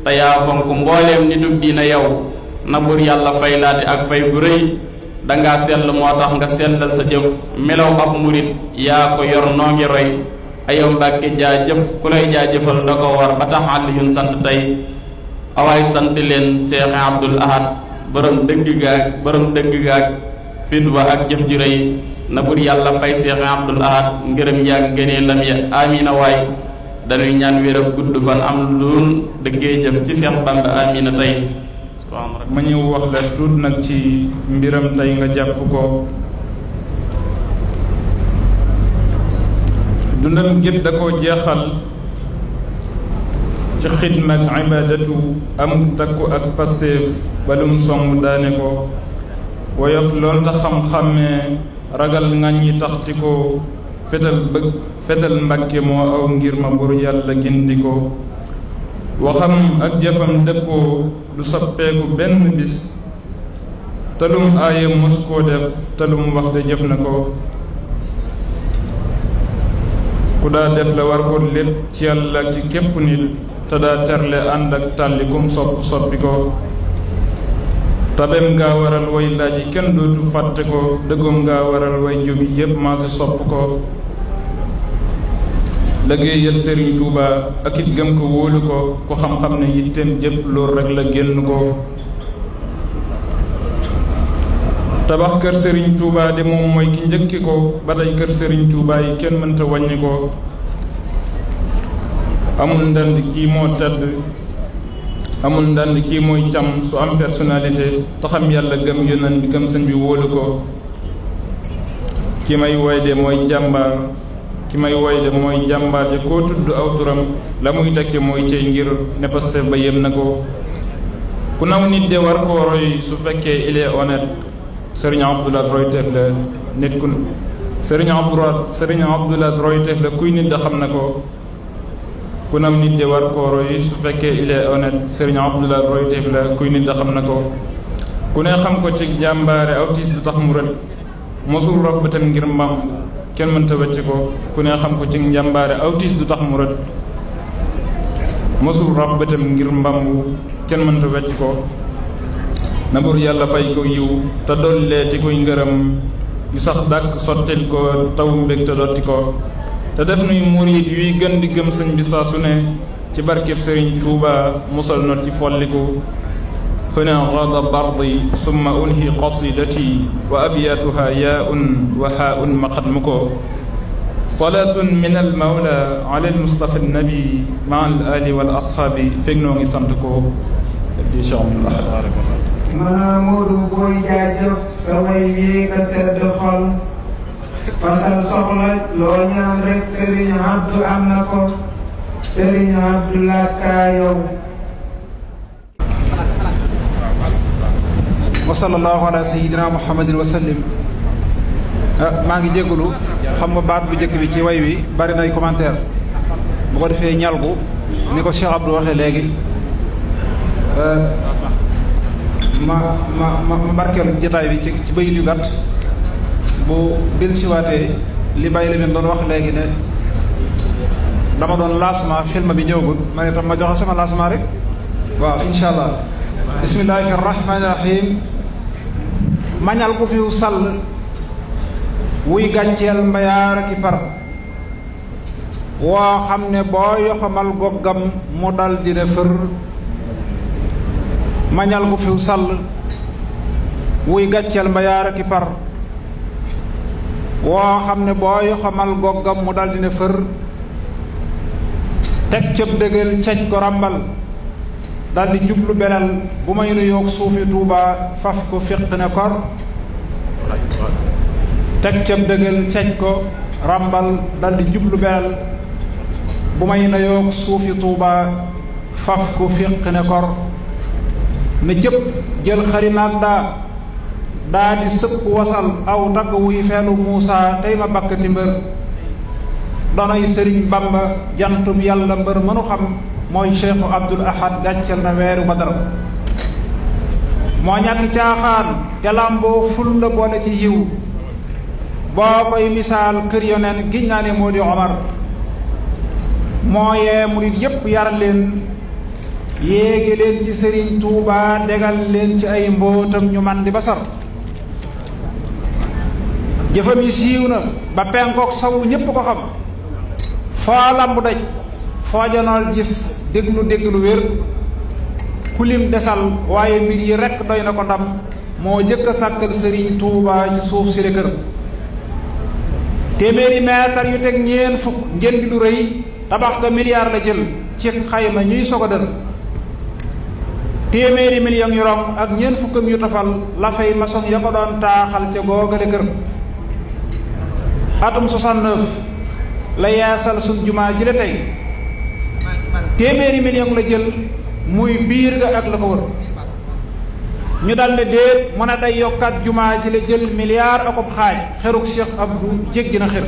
[SPEAKER 5] te yaa fonk mbooleem nitug diina yow na bur yàlla fay laati ak fay gu rëy dangaa sell moo tax nga sellal sa jëf melaw ab murit yaa ko yor noo ngi roy ayow Mbacké jaajëf ku lay jaajëfal da ko war ba tax àll yun sant tey awaay sant leen Seex Abdul Ahad borom dëgg gaag fit wa ak jëf ju rëy na bur yàlla fay Seex Abdul Ahad ngërëm yaag ngënee lam ya amina waay dañuy ñaan wér ak gudd fan am lu dëggee jëf ci Seex Bamba amina tey
[SPEAKER 6] ma ñëw wax la tuut nag ci mbiram tey nga jàpp ko dundam gépp da koo jeexal ci xidma ak ibaadatu am takku ak pasteef balum song daane ko woyof lool ta xam-xammee ragal ŋàññi taxti ko fetal Mbacké moo aw ngir ma bur yàlla gindi ko waxam ak jëfam dëppoo du soppeeku benn bis talum aaye mos koo def talum wax de jëf na ko ku daa def la war ko lépp ci yàlla ci képp nit te daa terle ànd ak tàlli kum soppi ko tabem ngaa waral way laaj yi kenn dootu fàtte ko dëggoom ngaa waral way jub yi yépp maa si sopp ko liggéeyal Sëriñ Tuuba ak it gëm ko wóolu ko ku xam-xam ne yitteem jëpp loolu rek la génn ko tabax kër Sëriñ Tuuba de moom mooy ki njëkki ko ba tey kër Sëriñ Tuuba yi kenn mënta wàññi ko amul ndand kii moo tedd amul ndand kii mooy cam su am personnalité taxam yàlla gëm yónneen bi gëm sëñ bi wóolu ko ki may woy de mooy jàmbaar ki may woy de mooy jàmbaar ja koo tudd aw turam la muy tekki mooy cey ngir ne Pastef ba yem na ko ku naw nit de war koo roy su fekkee il est honnête Sëriñ Abdou Lahad royteef la nit ku Sëriñ Abdou Lahad royteef la kuy nit da xam na ko ku naw nit de war koo roy su fekkee il est honnête Sëriñ Abdou Lahad royteef la kuy nit da xam na ko ku ne xam ko ci jàmbaare aw tiis du tax mu rët mosul rof bëtam ngir mbam kenn mënta wecc ko ku ne xam ko ci njàmbaare autis du tax mu rët mosul raf bëtam ngir mbambu kenn mënta wecc ko na bur yàlla fay ko yiw te dolleeti koy ngërëm yu sax dàkk sottil ko taw mbég te dotti ko te def nuy murid yuy gën di gëm sëñ bi saa su ne ci barkeb Sëriñ Tuuba musal not ci folliku huna gada bardi summa unhi qasidati wa abyatuha yaun wa haun maqadmu ko salaatun min al mawla ala al mustafa nabi ma al ali wal ashaabi fekk noo ngi sant ko di Cheikh Abdoul Ahad
[SPEAKER 2] Mamadou booy jaajëf sa way wi nga sedd xol fasal soxla loo ñaan rek Serigne Abdou am na ko Serigne Abdou Lahad yow
[SPEAKER 7] wa sallallahu ala sayyidina muhammadin wa sallim. maa ngi jégalu xam nga baat bu njëkk bi ci way wi bari nay commentaire bu ko defee ñalgu ni ko Cheikh Abdou waxee léegi ma barkeelu jotaay bi ci bayit yu gàtt bu dellusiwaatee li bàyyi la doon wax léegi ne dama doon lancement film bi ñëwagul ma ne tam ma joxe sama lancement rek waaw insha allah. bismillahi rahmaani rahim. mañal ku fiw sàll wuy gàcceel mbayaar aki par woo xam ne boo yoxamal goggam mu dal dina fër mañal gu fiw sàll wuy gàcceel mbayaar aki par woo xam ne boo yoxamal goggam mu dal dina fër teg cëb dëggal ceñ ko ràmbal daldi jublu belal bu may nu yoog suufi Tuuba faf ko fiq ne kor teg cëb dëggal ceñ ko ràmbal daldi jublu belal bu may nu yoog suufi Tuuba faf ko fiq ne kor ne cëpp jël xarimaag daa di sëpp wasal aw tagg wuy feelu Muusa tey ma bakkati mbër donoy Sëriñ Bamba jantub yàlla mbër mënu xam mooy Cheikhu Abdoul Ahad gàcceel na weeru Badar moo ñàkk caaxaan te làmboo ful la boole ci yiw boo koy misaal kër yoneen giñ naa ne moo di Omar moo yee murit yépp yar leen yéege leen ci Sëriñ Tuuba degal leen ci ay mbootam ñu man di basar jëfam yi siiw na ba penkook sawu ñépp ko xam foo lamb daj foo janool gis déglu wér kulim desal waaye mbir yi rekk doy na ko ndam moo jëkk a sàkkal Sëriñ Tuuba ci suuf si kër téeméeri meetar yu teg ñeen fukk ngeen di lu rëy tabax ga milliard la jël ci xayma ñuy soog a dër téeméeri million yu rom ak ñeen fukkam yu tafal la fay maçon ya ko doon taaxal ca googale kër atum 69 la yeesal suñ jumaa ji la tey téeméeri million la jël muy biir ga ak la ko wër ñu dal ne déet mu ne day yokkaat jumaa ji la jël milliard akob xaaj xeruk Cheikh Abdou jéggi na xer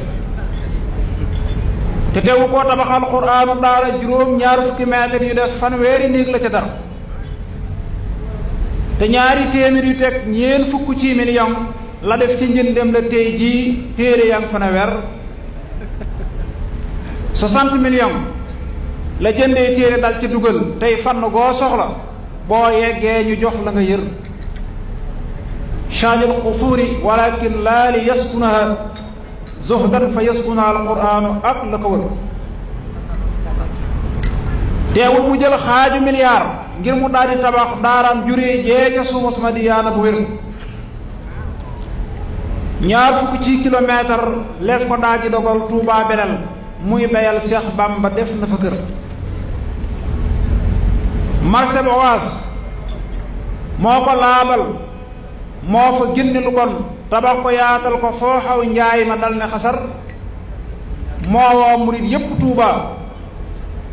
[SPEAKER 7] te teewu koo tabaxal Quraanu daara juróom ñaar fukki mètre yu def fanweeri néeg la ca dara te ñaari téeméer yu teg ñeen fukk ci million la def ci njëndem la tey jii téere yang fa na wer 60 millions la jëndee téere dal ci dugal tey fann goo soxla boo yeggee ñu jox la nga yër shaanil qusuuri walakin laa li yaskunaha zuhdan fa yaskunaha alquraanu ak la ko wër teewul mu jël xaaju milliard ngir mu daal di tabax daaraam juree jee ca suufas Madiyaana bu wér ñaar fukk ci kilomètre leef ko daa ji dogal Tuubaa benel muy bayal Seex Bamba def na fa kër marché bu Ocass moo ko laabal moo fa génne lu bon tabax ko yaatal ko foo xaw njaay ma dal ne xasar moo woo murit yépp Tuubaa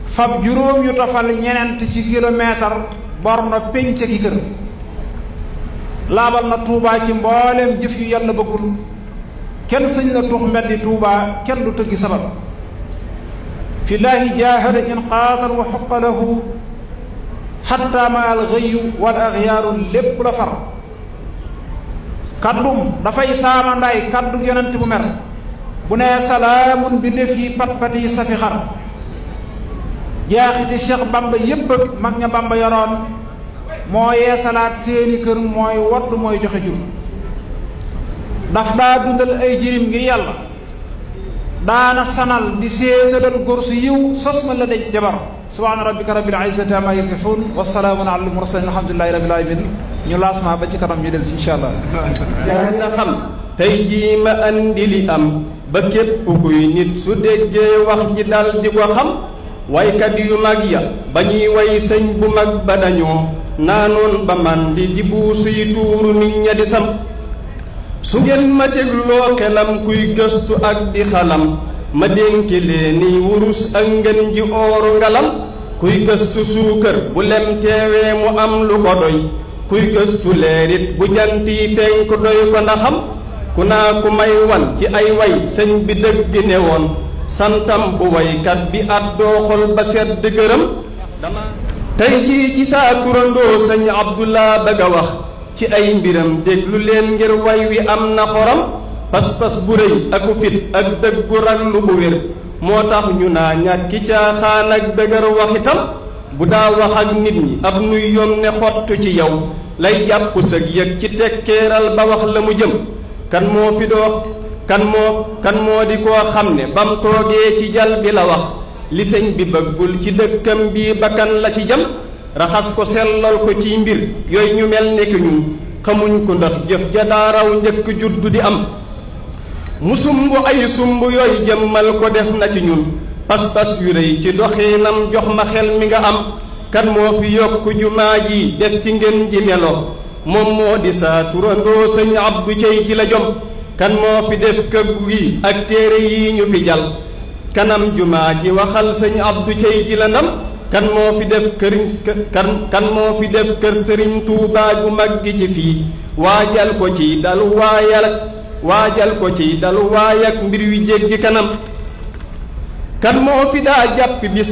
[SPEAKER 7] fab juróom yu tofal ñeneent ci kilomètre bor na pénc ki kër laabal na Tuubaa ci mbooleem jëf yu yàlla bëggul kenn sëñ la tux mbeddi Tuubaa kenn du tëggi sabab fillaahi jaahada in qaatal wa xuqa lahu xatta ma al gëyu wal axyaaru lépp la far kaddum dafay saama ndaay kaddu yonent bu mer bu nee salaamun bi def yi pat-pat yi safi xar jaaxiti Cheikh Bamba yépp ak mag ña Bamba yoroon moo yee salaat seeni kër mooy wattu mooy joxe jur daf daa dundal ay jirim ngir yàlla daana sanal di séetalal góor su yiw sos ma la denc jabar subhaana rabbika rabbil izzati amma yasifun wa salaamun ala al mursalin alhamdulillahi rabbil alamin ñu laasma ba ci kanam ñu del si insha allah
[SPEAKER 8] na xam tey jii ma andi li am ba képp kuy nit su déggee wax ji dal di ko xam waykat yu mag ya ba ñuy way sëñ bu mag ba dañoo naanoon ba man di buusuy tuuru nit ña di sam su ngeen ma dégloo xelam kuy gëstu ak di xalam ma dénki leeni wurus ak ngeen ji ooru ngalam kuy gëstu suukar bu lem teewee mu am lu ko doy kuy gëstu leerit bu jant yi fenk doy ko ndaxam ku naa ku may wan ci ay way sëñ bi dëgg ne woon santam bu waykat bi at doo xol ba sedd gërëm tey jii ci saa turandoo sëñ Abdullah bëgg a wax ci ay mbiram déglu leen ngir way wi am na xoram pas-pas bu rëy aku fit ak dëggu raglu bu wér moo tax ñu naa ñàkki caaxaan ak dëgër waxitam bu daa wax ak nit ñi ab nuy yom ne xottu ci yow lay jàpp sëg yëg ci tekkeeral ba wax la mu jëm kan moo fi doo kan moo di koo xam ne bam toogee ci jal bi la wax li sëñ bi bëggul ci dëkkam bii bakkan la ci jëm raxas ko sellal ko ci mbir yooyu ñu mel nekk ñun xamuñ ko ndax jëf ja daaraw njëkk juddu di am mu sumb ay sumb yooyu jëmmal ko def na ci ñun pas-pas yu rëy ci doxiinam jox ma xel mi nga am kan moo fi yokk jumaa ji def ci ngeen ji melo moom moo di saa turandoo sëñ Abdu cey ji la jom kan moo fi def këggu gi ak téere yi ñu fi jal kanam jumaa ji waxal sëñ Abdu cey ji la ndam kan moo fi def kan moo fi def kër sëriñ Tuubaa gu mag gi ci fii waajal ko ci dalu waay ak mbir yu jéggi kanam kan moo fi daa jàppi bis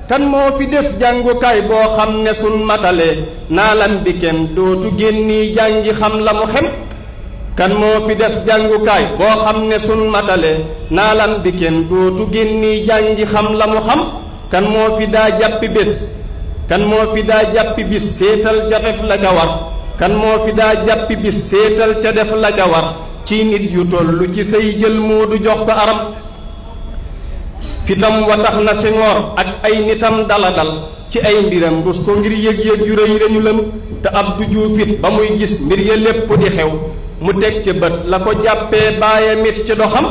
[SPEAKER 8] kan moo fi def jàngukaay boo xam ne sun matale naalam bi kenn dootu génni jàngi xam la mu xem kan moo fi def jàngukaay boo xam ne sun matale naalam bi kenn dootu génni jàngi xam la mu xam kan moo fi daa jàppi bis seetal ca def la ca war kan moo fi daa jàppi bis seetal ca def la ca war ci nit yu tollu ci say jël moo du jox ko aram fitam wa tax na Senghor ak ay nitam dala dal ci ay mbiram rus ko ngir yëg-yëg yu rëy lañu lëm te Abdou Diouf it ba muy gis mbir ya lépp di xew mu teg ca bët la ko jàppee baayam it ci doxam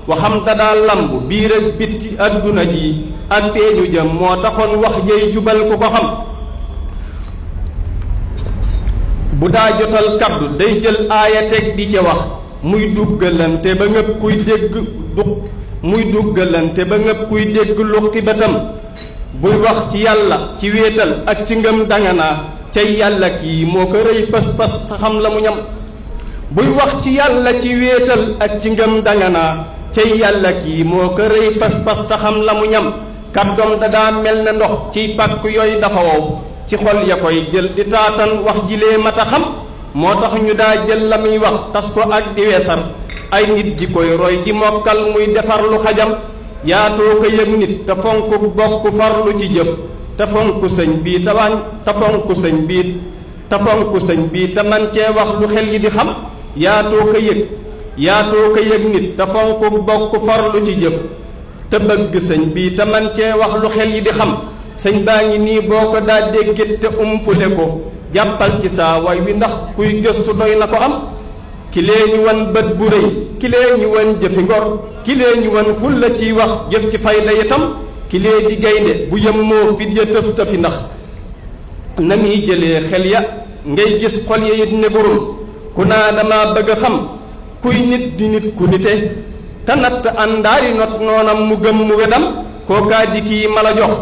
[SPEAKER 8] waxam da daa lamb biir ak bitti adduna ji ak feeñu jëm moo taxoon wax jëy jubal ku ko xam bu daa jotal kaddu day jël aaya teg di ca wax muy duggalante ba ngëpp kuy dégg luqi bëtam buy wax ci yàlla ci wéetal ak ci ngëm danga naa cay yàlla kii moo ko rëy pas-pas ta xam la mu ñam buy wax ci yàlla ci wéetal ak ci ngëm danga naa cay yàlla kii moo ko rëy pas-pas ta xam la mu ñam kàddoom da daa mel ne ndox ciy pàkk yooyu dafa wow ci xol ya koy jël di taatan wax jilee mata xam moo tax ñu daa jël la muy wax tas ko ak di weesar ay nit di koy roy di mokkal muy defar lu xajam yaatoo ko yëg nit te fonk bokk farlu ci jëf te fonk sëñ bii te man cee wax lu xel yi di xam yaatoo ko yëg nit te fonk bokk farlu ci jëf te bëgg sëñ bii te man cee wax lu xel yi di xam sëñ baa ngi nii boo ko daa déggit te umpule ko jàppal ci saa way wi ndax kuy gëstu doy na ko am ki lee ñu wan bët bu rëy ki lee ñu wan jëfi ngor ki lee ñu wan ful la ciy wax jëf ci fayda itam ki lee di gaynde bu yem moo fit ya tëf tëfi ndax na muy jëlee xel ya ngay gis xol ya it ne burum ku naa dama bëgg a xam kuy nit di nit ku nite te natt àndaari not noonam mu gëm mu wedam kookaa di kii ma la jox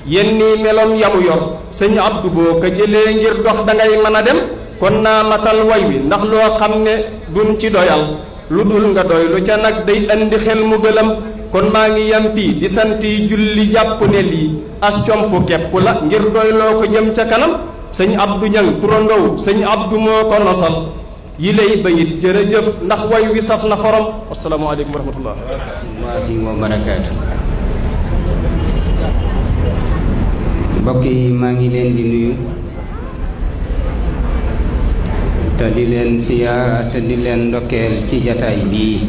[SPEAKER 8] yenn nii meloom yamu yor sëñ Abdou boo ko jëlee ngir dox dangay mën a dem kon naa matal way wi ndax loo xam ne duñ ci doyal lu dul nga doy lu ca nag day andi xel mu gëlëm kon maa ngi yam fii di sant yi julli jàpp ne lii as comp kepp la ngir doy loo ko jëm ca kanam sëñ Abdou Ñang turandow sëñ Abdou moo ko nosal yi lay bayit jërëjëf ndax way wi saf na xorom assalaamu aleykum wa rahmatullah
[SPEAKER 9] wa barakaatu. mbokk yi maa ngi leen di nuyu te di leen siyaara te di leen ndokkeel ci jataay bii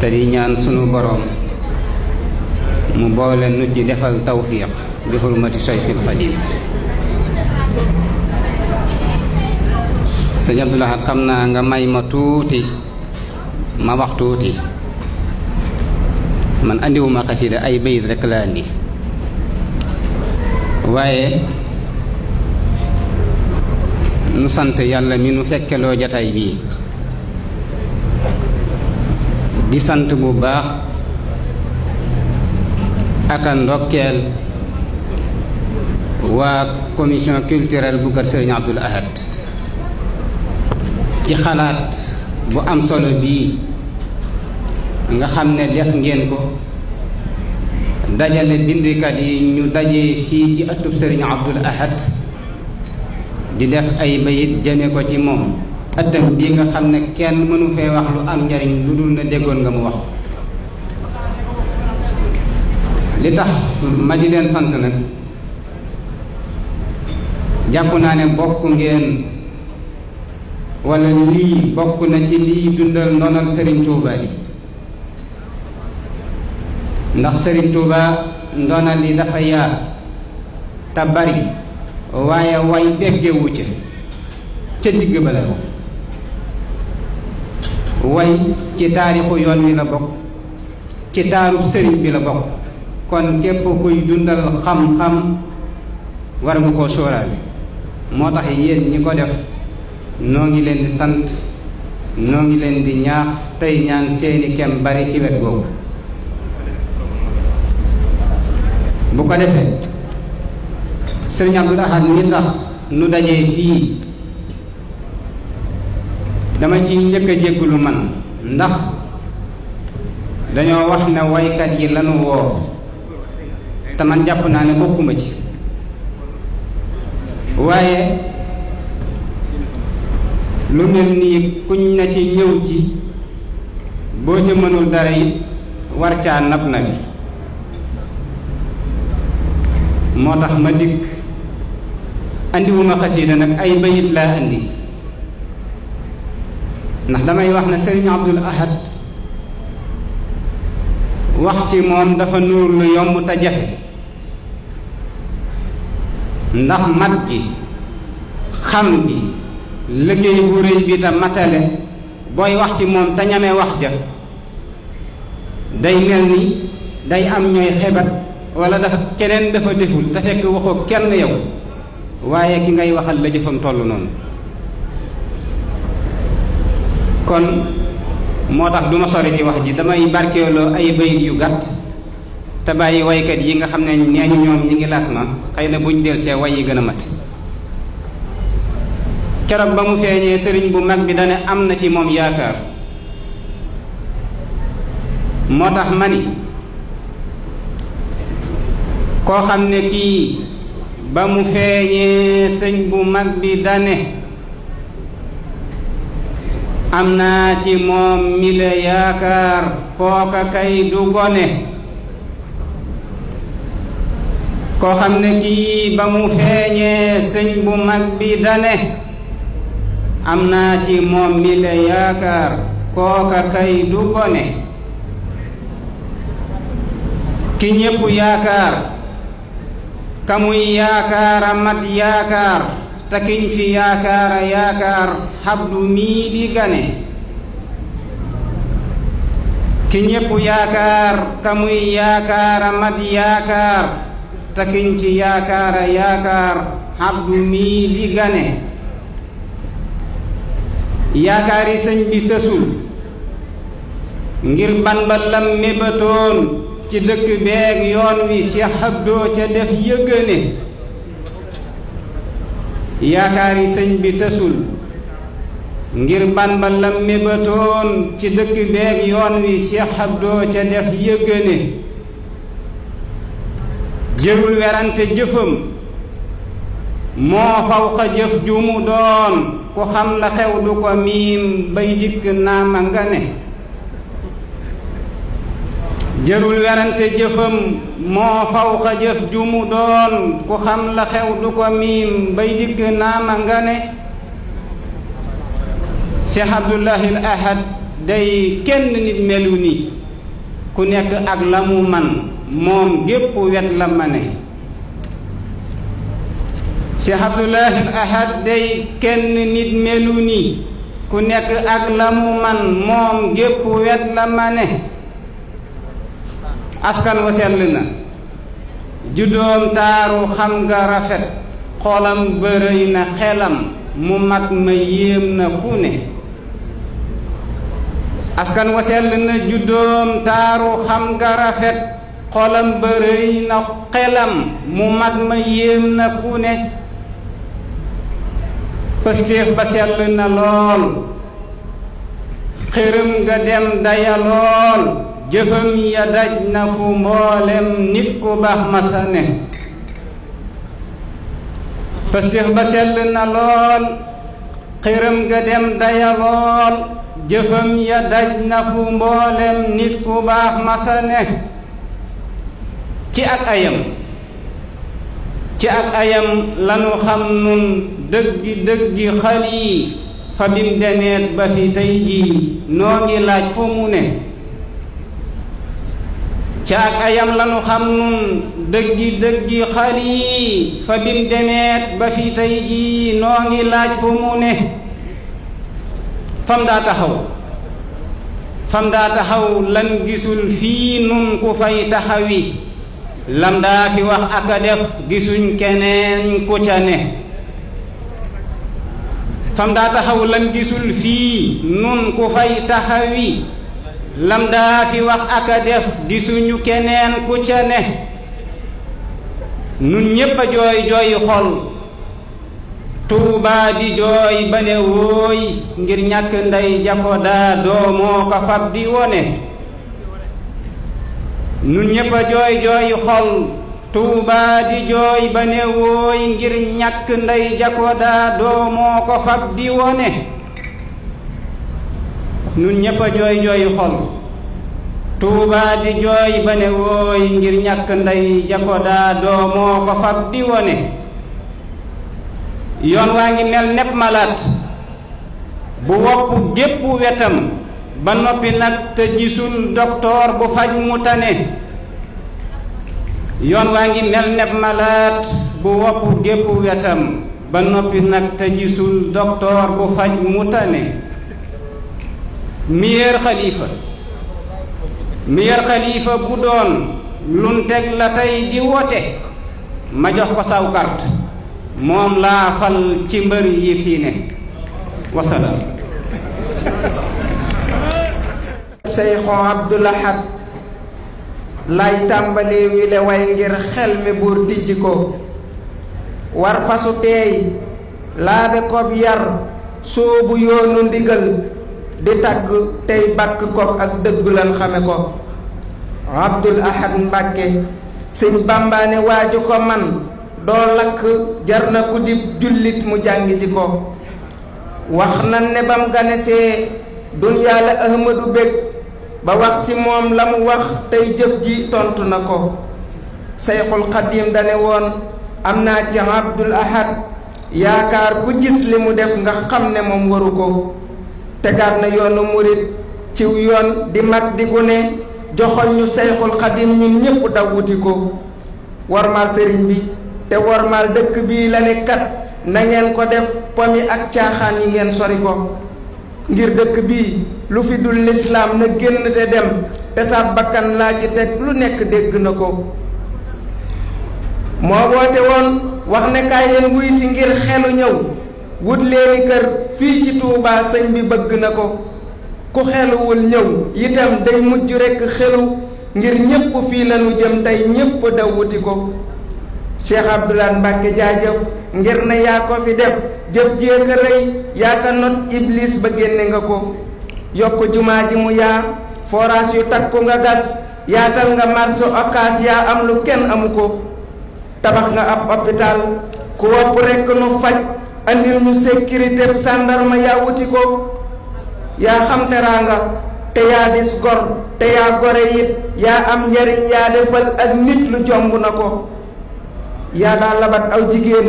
[SPEAKER 9] te di ñaan sunu boroom mu boole nu ci defal tawfiq bi hurmati Cheikhul Xadim. sëñ Abdou Lahad xam naa nga may ma tuuti ma wax tuuti man andiwuma xasida ay bayit rekk la andi waaye nu sant yàlla mi nu fekkeloo jataay bii di sant bu baax aka ndokkeel waa commission culturelle bu kër Sëriñ Abdul Ahad ci xalaat bu am solo bii nga xam ne def ngeen ko dajale bindikat yi ñu daje fii ci ëttub Sëriñ Abdul Ahad di def ay bayit jëme ko ci moom ëttam bii nga xam ne kenn mënu fee wax lu am njariñ lu dul na déggoon nga mu wax li tax ma di leen sant nag jàpp naa ne bokk ngeen wala lii bokk na ci lii dundal ndonal Serigne Touba yi ndax Serigne Touba ndonal li dafa yaar te bari waaye way beggewu ca digg ba la bokk way ci taarixu yoon wi la bokk ci taarub sëriñ bi la bokk kon képp kuy dundal xam-xam war nga koo sóoraale moo tax yéen ñi ko def noo ngi leen di sant noo ngi leen di ñaax tey ñaan seeni kem bari ci wet googu bu ko defee Sëriñ Abdul Ahad mi tax nu dajee fii dama ci njëkk a jéggulu man ndax dañoo wax ne waykat yi lanu woo te man jàpp naa ne bokkuma ci waaye lu mel nii kuñ na ci ñëw ci boo ca mënul dara it war caa nab nabi moo tax ma dikk andiwuma xasiida nag ay bayit laa andi ndax damay wax ne Sëriñ Abdul Ahad wax ci moom dafa nuur lu yomb te jafe ndax mat gi xam gi liggéey bu rëy bi te matale booy wax ci moom te ñame wax ja day mel ni day am ñooy xebat wala dafa keneen dafa deful te fekk waxoo kenn yow waaye ki ngay waxal la jëfam toll noonu kon moo tax duma sori ci wax ji damay barkeeloo ay bayit yu gàtt te bàyyi waykat yi nga xam ne nee ñu ñoom ñi ngi las ma xëy na buñ del see way yi gën a mat keroog ba mu feeñee sëriñ bu mag bi dane am na ci moom yaakaar moo tax ma ni koo xam ne kii ba mu feeñee sëñ bu mag bi dane am naa ci moom mi la yaakaar kooka kay du gone koo xam ne kii ba mu feeñee sëñ bu mag bi dane am naa ci moom mi la yaakaar kooka kay du gone ki ñépp yaakaar ka muy yaakaara mat yaakaar te kiñ fi yaakaara yaakaar xabdu mii di gane ki ñépp yaakaar ka muy yaakaara mat yaakaar te kiñ fi yaakaara yaakaar xabdu mii di gane yaakaari sëñ bi tësul ngir ban ba lam mébatoon ci dëkk beeg yoon wi Cheikh Abdou ca def yëgëne yaakaari sëñ bi tësul ngir ban ba lam mébatoon ci dëkk beeg yoon wi Cheikh Abdou ca def yëgëne jërul werante jëfam moo fawqa jëf ju mu doon ku xam la xew du ko miim bay dikk naama nga ne jërul werante jëfam moo fawqa jëf ju mu doon ku xam la xew du ko miim bay dikk naama nga ne Cheikh Abdoulahi al Ahad day kenn nit melu ni ku nekk ak la mu man moom gépp wet la ma ne Cheikh Abdoulahi al Ahad day kenn nit melu ni ku nekk ak la mu man moom gépp wet la ma ne askan wa sell na juddoom taaru xam nga rafet xolam bërëy na xelam mu mat ma yéem na ku ne askan wa sell na juddoom taaru xam nga rafet xolam bërëy na xelam mu mat ma yéem na ku ne pëstéef ba sell na lool xërëm nga dem daya lool jëfam ya daj na fu mboolem nit ku baax masa ne pëstéef ba sell na lool xërëm nga dem daya lool jëfam ya daj na fu mboolem nit ku baax masa ne ci ak ayam lanu xam nun dëggi xal yi fa bim demeet ba fi tey jii noo ngi laaj fu mu ne ci ak ayam lanu xam nun dëggi xal yi fa bim demeet ba fi tey jii noo ngi laaj fu mu ne fam daa taxaw lan gisul fii nun ku fay taxawi lam daa fi wax ak a def gisuñ keneen ku ca ne fam daa taxaw lan gisul fii nun ku fay taxawi lam daa fi wax ak a def gisuñu keneen ku ca ne nun ñépp a jooy jooyi xol Tuubaa di jooy ba ne wooy ngir ñàkk ndey jako daa doomoo ko fab di wone nun ñépp a jooy jooyi xol Tuubaa di jooy ba ne wooy ngir ñàkk ndey jako daa doomoo ko fab di wone nun ñépp a jooy jooyi xol Tuubaa di jooy ba ne wooy ngir ñàkk ndey jako daa doomoo ko fab di wone yoon waa ngi mel nepp malaat bu wopp gépp wetam ba noppi nag te gisul doktoor bu faj mu tane yoon waa ngi mel nepp malaat bu wopp gépp wetam ba noppi nag te gisul doktoor bu faj mu tane meilleur xalifa bu doon lun teg la tey di wote ma jox ko saw carte moom laa fal ci mbër yi fii ne wasalaam
[SPEAKER 2] Seyxu Abdul Ahad lay tàmbali wile way ngir xel mi buur tijji ko war fasu teey laabe kob yar soobu yoonu ndigal di tagg tey bàkk ko ak dëggu lan xame ko Abdul Ahad Mbàkke sëñ bàmbaane waaju ko man doo lakk jar na ku dib jullit mu jàngi ji ko wax nan ne bam ganesee dunyaa la ahmadu bég ba wax ci moom la mu wax tey jëf ji tontu na ko Seyxul Xadim dane woon am naa ci Abdul Ahad yaakaar ku gis li mu def nga xam ne moom waru ko tegaat na yoonu murit ciw yoon di mag di gune joxoñ ñu Seyxul Xadim ñun ñépp daw wuti ko warmal sëriñ bi te wormaal dëkk bii la ne kat na ngeen ko def pomi ak caaxaan yi ngeen sori ko ngir dëkk bii lu fi dul lislaam na génn te dem te sa bakkan laa ci teg lu nekk dégg na ko moo woote woon wax ne kaay leen wuy si ngir xelu ñëw wut leeni kër fii ci Tuubaa sëñ bi bëgg na ko ku xeluwul ñëw itam day mujj rekk xelu ngir ñépp fii lanu jëm tey ñépp daw wuti ko Cheikh Abdoulaye Mbacke jaajëf ngir na yaa ko fi def jëf jéeka rëy yaa ka not iblis ba génne nga ko yokk jumaa ji mu yaa forage yu takku nga gas yaatal nga marché Ocass yaa am lu kenn amu ko tabax nga ab hôpital ku wopp rekk nu faj andil ñu sécurité sàndarma yaa wuti ko yaa xam teraanga te yaa dis gor te yaa gore it yaa am njariñ yaa defal ak nit lu jomb na ko yaa daa labat aw jigéen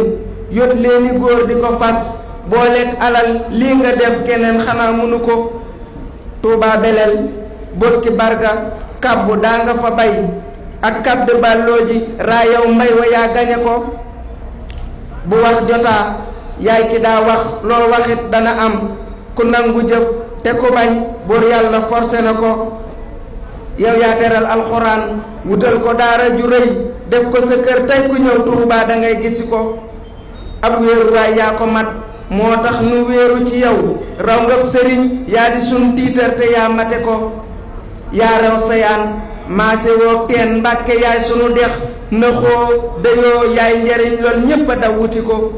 [SPEAKER 2] yot leeni góor di ko fas booleeg alal lii nga def keneen xanaa munu ko Tuubaa beleel bokki barga kabbu daa nga fa bay ak kabde bàllooji raayaw mbay wa yaa gañe ko bu wax jotaa yaay ki daa wax loo waxit dana am ku nangu jëf te ku bañ buur yàlla forcé na ko yow yaa teral alxuraan wutal ko daara ju rëy def ko sa kër tey ku ñëw Tuubaa da ngay gisi ko ab wéeruwaay yaa ko mat moo tax nu wéeru ci yow raw ngab sëriñ yaa di sun tiitar te yaa mate ko yaa rew sayaan maase woo teen mbàkke yaay sunu dex nëxoo dayoo yaay njariñ lool ñépp a daw wuti ko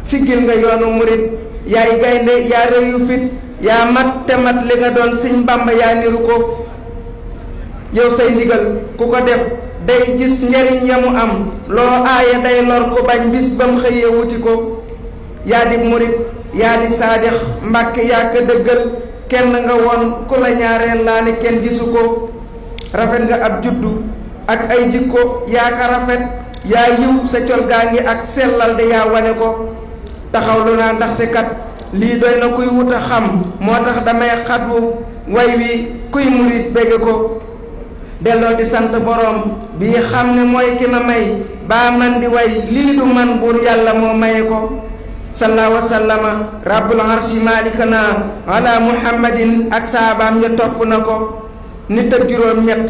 [SPEAKER 2] siggil nga yoonu murit yaay gaynde yaa réyu fit yaa mat te mat li nga doon Sëñ Bàmba yaa niru ko yow say ndigal ku ko def day gis njariñ ya mu am loo aaya day lor ko bañ bis bam xëyee wuti ko yaa di murit yaa di saadix mbàkke yaa ko dëggal kenn nga woon ku la ñaareel laa ne kenn gisu ko rafet nga ab juddu ak ay jikko yaa ka rafet yaa yiw sa col gaa ngi ak sellal de yaa wane ko taxaw lu naa ndaxte kat lii doy na kuy wut a xam moo tax damay xatwu way wi kuy murit bégge ko delloo di sant boroom bii xam ne mooy ki ma may baa man di way lii du man buur yàlla moo maye ko salla wa sallama rabbul arshi malikana ala muhammadin ak saabaam ya topp na ko nit ak juróom ñett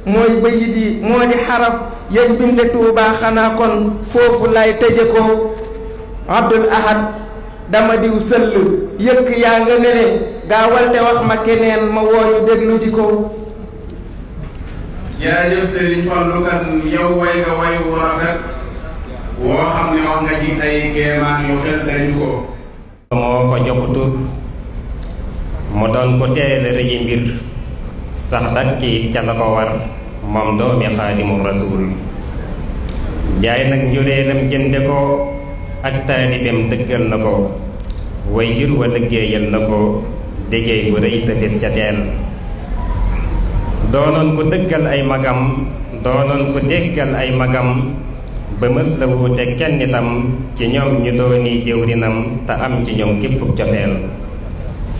[SPEAKER 2] mooy bayit yi moo di xaraf yañ binde Tuubaa xanaa kon foofu lay tëje ko abdul ahad dama diw sëll yëkk yaa nga nene gaawal te wax ma keneen ma wooyu déglu ji ko
[SPEAKER 1] jërëjëf Sëriñ Fallu Kan yow way nga way wu rafet woo xam ne wax nga ci ay kéemaan yu xel dañu ko
[SPEAKER 10] moo ko jox tur mu doon ko teel a rëyi mbir sax dakki ca la ko war moom doomi Xaadimu Rasuul jaay nag njureelam jënde ko ak taalibeem dëggal na ko way jur wa liggéeyal na ko liggéey bu rëy te fis ca teel doonoon ko dëggal ay magam doonoon ko déggal ay magam ba mës la wuute kenn itam ci ñoom ñu dooni jëwrinam te am ci ñoom képp cofeel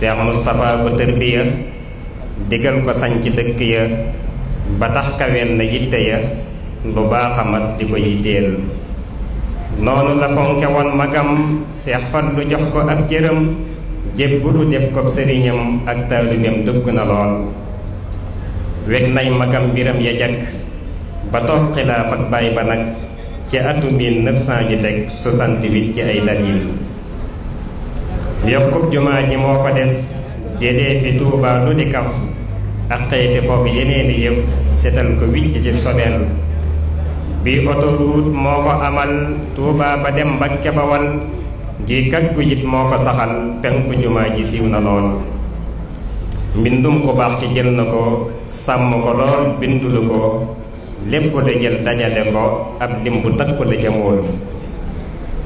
[SPEAKER 10] Cheikh Moustapha ko tërbiya digal ko sañ ci dëkk ya ba tax kaweel na yitte ya lu baax a mas di ko yitteel noonu la fonke woon magam Cheikh Fallu jox ko ab cëram jébbulu def ko sëriñam ak taalibeem dëgg na lool weg nay magam biram ya jakk ba toog xilaaf ak baay ba nag ci atu 1900 ju teg 68 ci ay dalil yokkub jumaa ji moo ko def jëlee fi Tuubaa lu di kaf ak xëyti foofu yeneeni yëf setal ko wicc ci sobeel bi autoroute moo ko amal Tuubaa ba dem Mbakke Bawal gi kaggu it moo ko saxal penku jumaa ji siiw na lool mbindum ku baax ci jël na ko sàmm ko lool bindulu ko lépp la jël dajale ko ab lim bu takku la jamool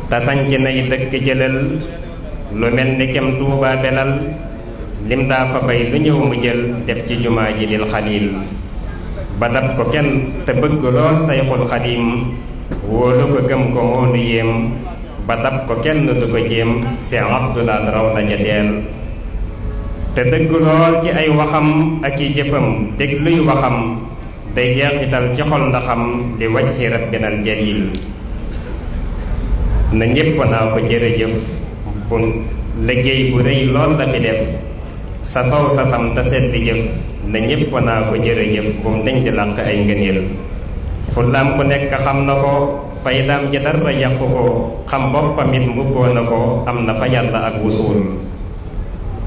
[SPEAKER 10] te sanc nay dëkk jëlal lu mel ni kem Tuubaa belal lim daa fa bay lu ñëw mu jël def ci jumaa ji lil xaliil ba dab ko kenn te bëgg lool sayxul xadim wóolu ko gëm ko moonu yéem ba dab ko kenn du ko jéem Seex Abdulaat raw na ja teel te dëgg lool ci ay waxam ak i jëfam dégluy waxam day jeexital ci xol ndaxam li wajhi rabbinal jalil na ñépp naa ko jërëjëf bu liggéey bu rëy lool la fi def sa sow sa sam te seet di jëf na ñépp naa ko jërëjëf bu mu dañ di làq ay ngëneel fullaam ku nekk xam na ko faydaam ja dara yàqu ko xam boppam it mbubboo na ko am na fa yàlla ak wusuul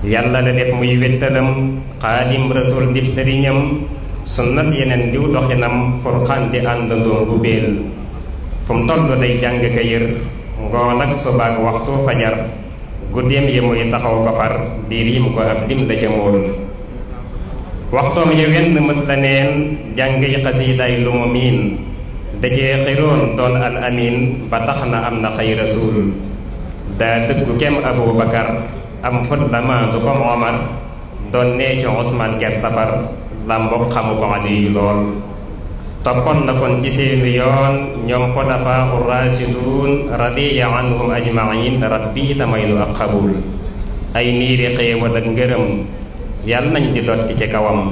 [SPEAKER 10] yàlla la def muy wéttalam Xaadim Rasuul dib sëriñam sunnas yeneen diw doxinam furxaan di àndandoom bu béel fu mu toll day jàng ka yër ngoon ak subaak waxtu fajar guddeem yi muy taxaw ko far di riim ko ab lim la jëmool waxtoom ya wenn mës la neen jàng yi xasiidaay lu mu miin dajee xiroon doon al amin ba tax na am na xëy rasuul daa dëggu kem Abu Bakar am fut la maandu comme Omar doon nee ci Usmaan ger safar la mbokk xamu ko Aliyu lool toppoon na kon ci seeni yoon ñoom xulafaa raasiduun radiya anhum ajmain rabbi tamay nu ak xabul ay niiri xéewal ak ngërëm yàlla nañ di dot ci kawam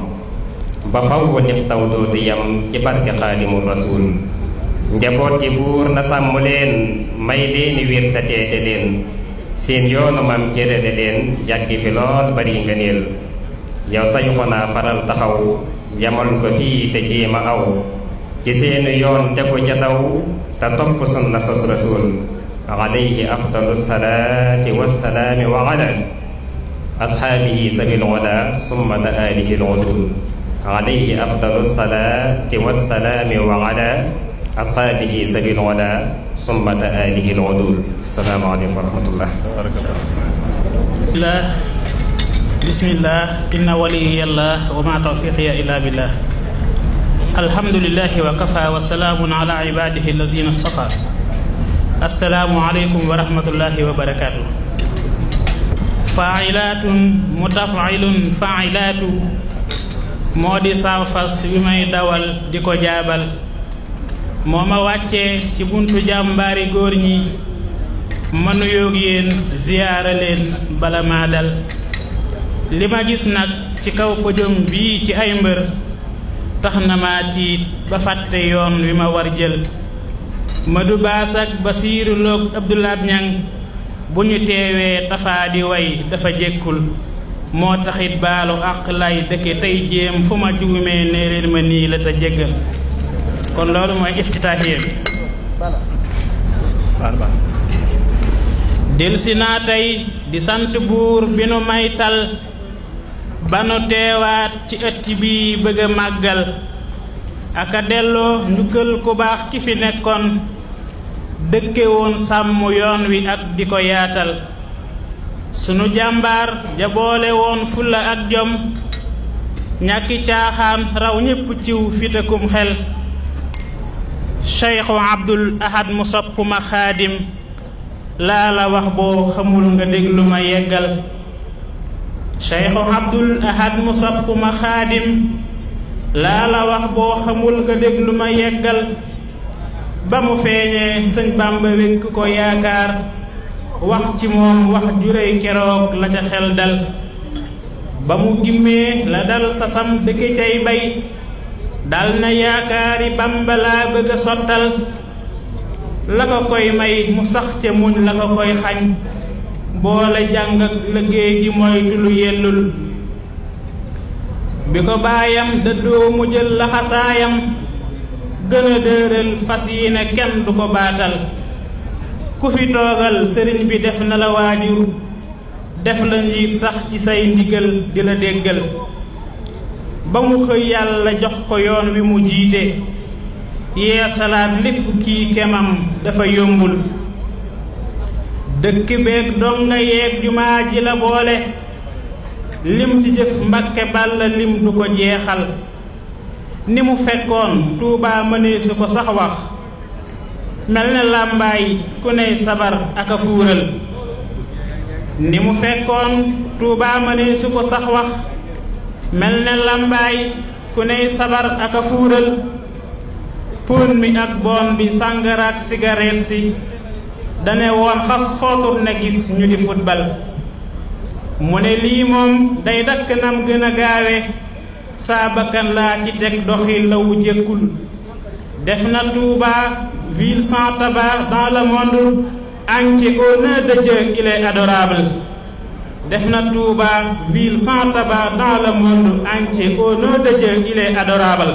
[SPEAKER 10] ba faw nit taw dootu yam ci barke xaadimu rasuul njaboot ji buur na sàmm leen may leeni wér te teete leen seen yoonu maam cërale leen yàggi fi lool bari ngëneel yow sañu ko naa faral taxaw yamal ko fii te jéema aw ci seeni yoon tegu ca taw te topp sunna sos rasuul alayhi afdalu salaati wassalaami wa ala ashaabihi sabil ola summata alihi lodul alayhi afdalu salaati wassalaami wa ala ashaabihi sabil ola summata alihi lodul assalaamu aleykum wa rahmatullah
[SPEAKER 11] bismillah inna waliyallah wa ma tawfiqiya illa billah alhamdulillahi wa kafa wa salaamun ala ibadihi allazina istafa assalaamu aleykum wa rahmatullahi wa barakatuh failatun mutafailun failatu moo di saaw fas wi may dawal di ko jaabal moo ma wàccee ci buntu jàmbaari góor ñi ma nuyoog yéen ziyaara leen bala maa dal li ma gis nag ci kaw podium bii ci ay mbër tax na ma tiit ba fàtte yoon wi ma war jël Madu Baas ak Basiiru Loog Abdulaat Ñang bu ñu teewee tafaa di way dafa jékkul moo taxit baalu àq lay dëkke tey jéem fu ma juumee nee leen ma nii la te jéggal kon loolu mooy iftitaahiya bi delsi naa tey di sant buur bi nu may tal ba nu teewaat ci ëtt bi bëgg a màggal aka delloo njukkal ku baax ki fi nekkoon dëkke woon sàmm yoon wi ak di ko yaatal sunu jàmbaar ja boole woon fulla ak jom ñàkki caaxaan raw ñépp ciw fitakum xel Cheikhu Abdul Ahad mu sopp ma xaadim laa la wax boo xamul nga déglu ma yeggal Cheikhu Abdul Ahad mu sopp ma xaadim laa la wax boo xamul nga déglu ma yeggal ba mu feeñee sëñ Bàmba wékk ko yaakaar wax ci moom wax juréy keroog la ca xel dal ba mu gimmee la dal sasam dëkk cay bay dal na yaakaari Bàmba laa bëgg a sottal la ko koy may mu sax ca muñ la ko koy xañ boole jàng ak liggéey gi moytu lu yellul bi ko baayam dëddoo mu jël laxasaayam gën a dëral fas yi ne kenn du ko baatal ku fi toogal sëriñ bi def na la waajur def la njiit sax ci say ndigal di la déggal ba mu xëy yàlla jox ko yoon wi mu jiite yee salaat lépp kii kemam dafa yombul dëkk beeg donga yeeg jumaa ji la boole lim ci jëf Mbàkke Bàlla lim du ko jeexal ni mu fekkoon Tuubaa mëneesu ko sax wax mel ne làmbaay ku ney sabar ak a fuural ni mu fekkoon Tuubaa mëneesu ko sax wax mel ne làmbaay ku ney sabar ak a fuural pon mi ak boon bi sàngaraak sigareet si dane woon xas footur ne gis ñu di futbal mu ne lii moom day dakk nam gën a gaawe saa bakkan laa ci teg doxin la wu jëkkul def na Touba ville sans tabac dans le monde entier au nom de Dieu il est adorable def na Touba ville sans tabac dans le monde entier au nom de Dieu il est adorable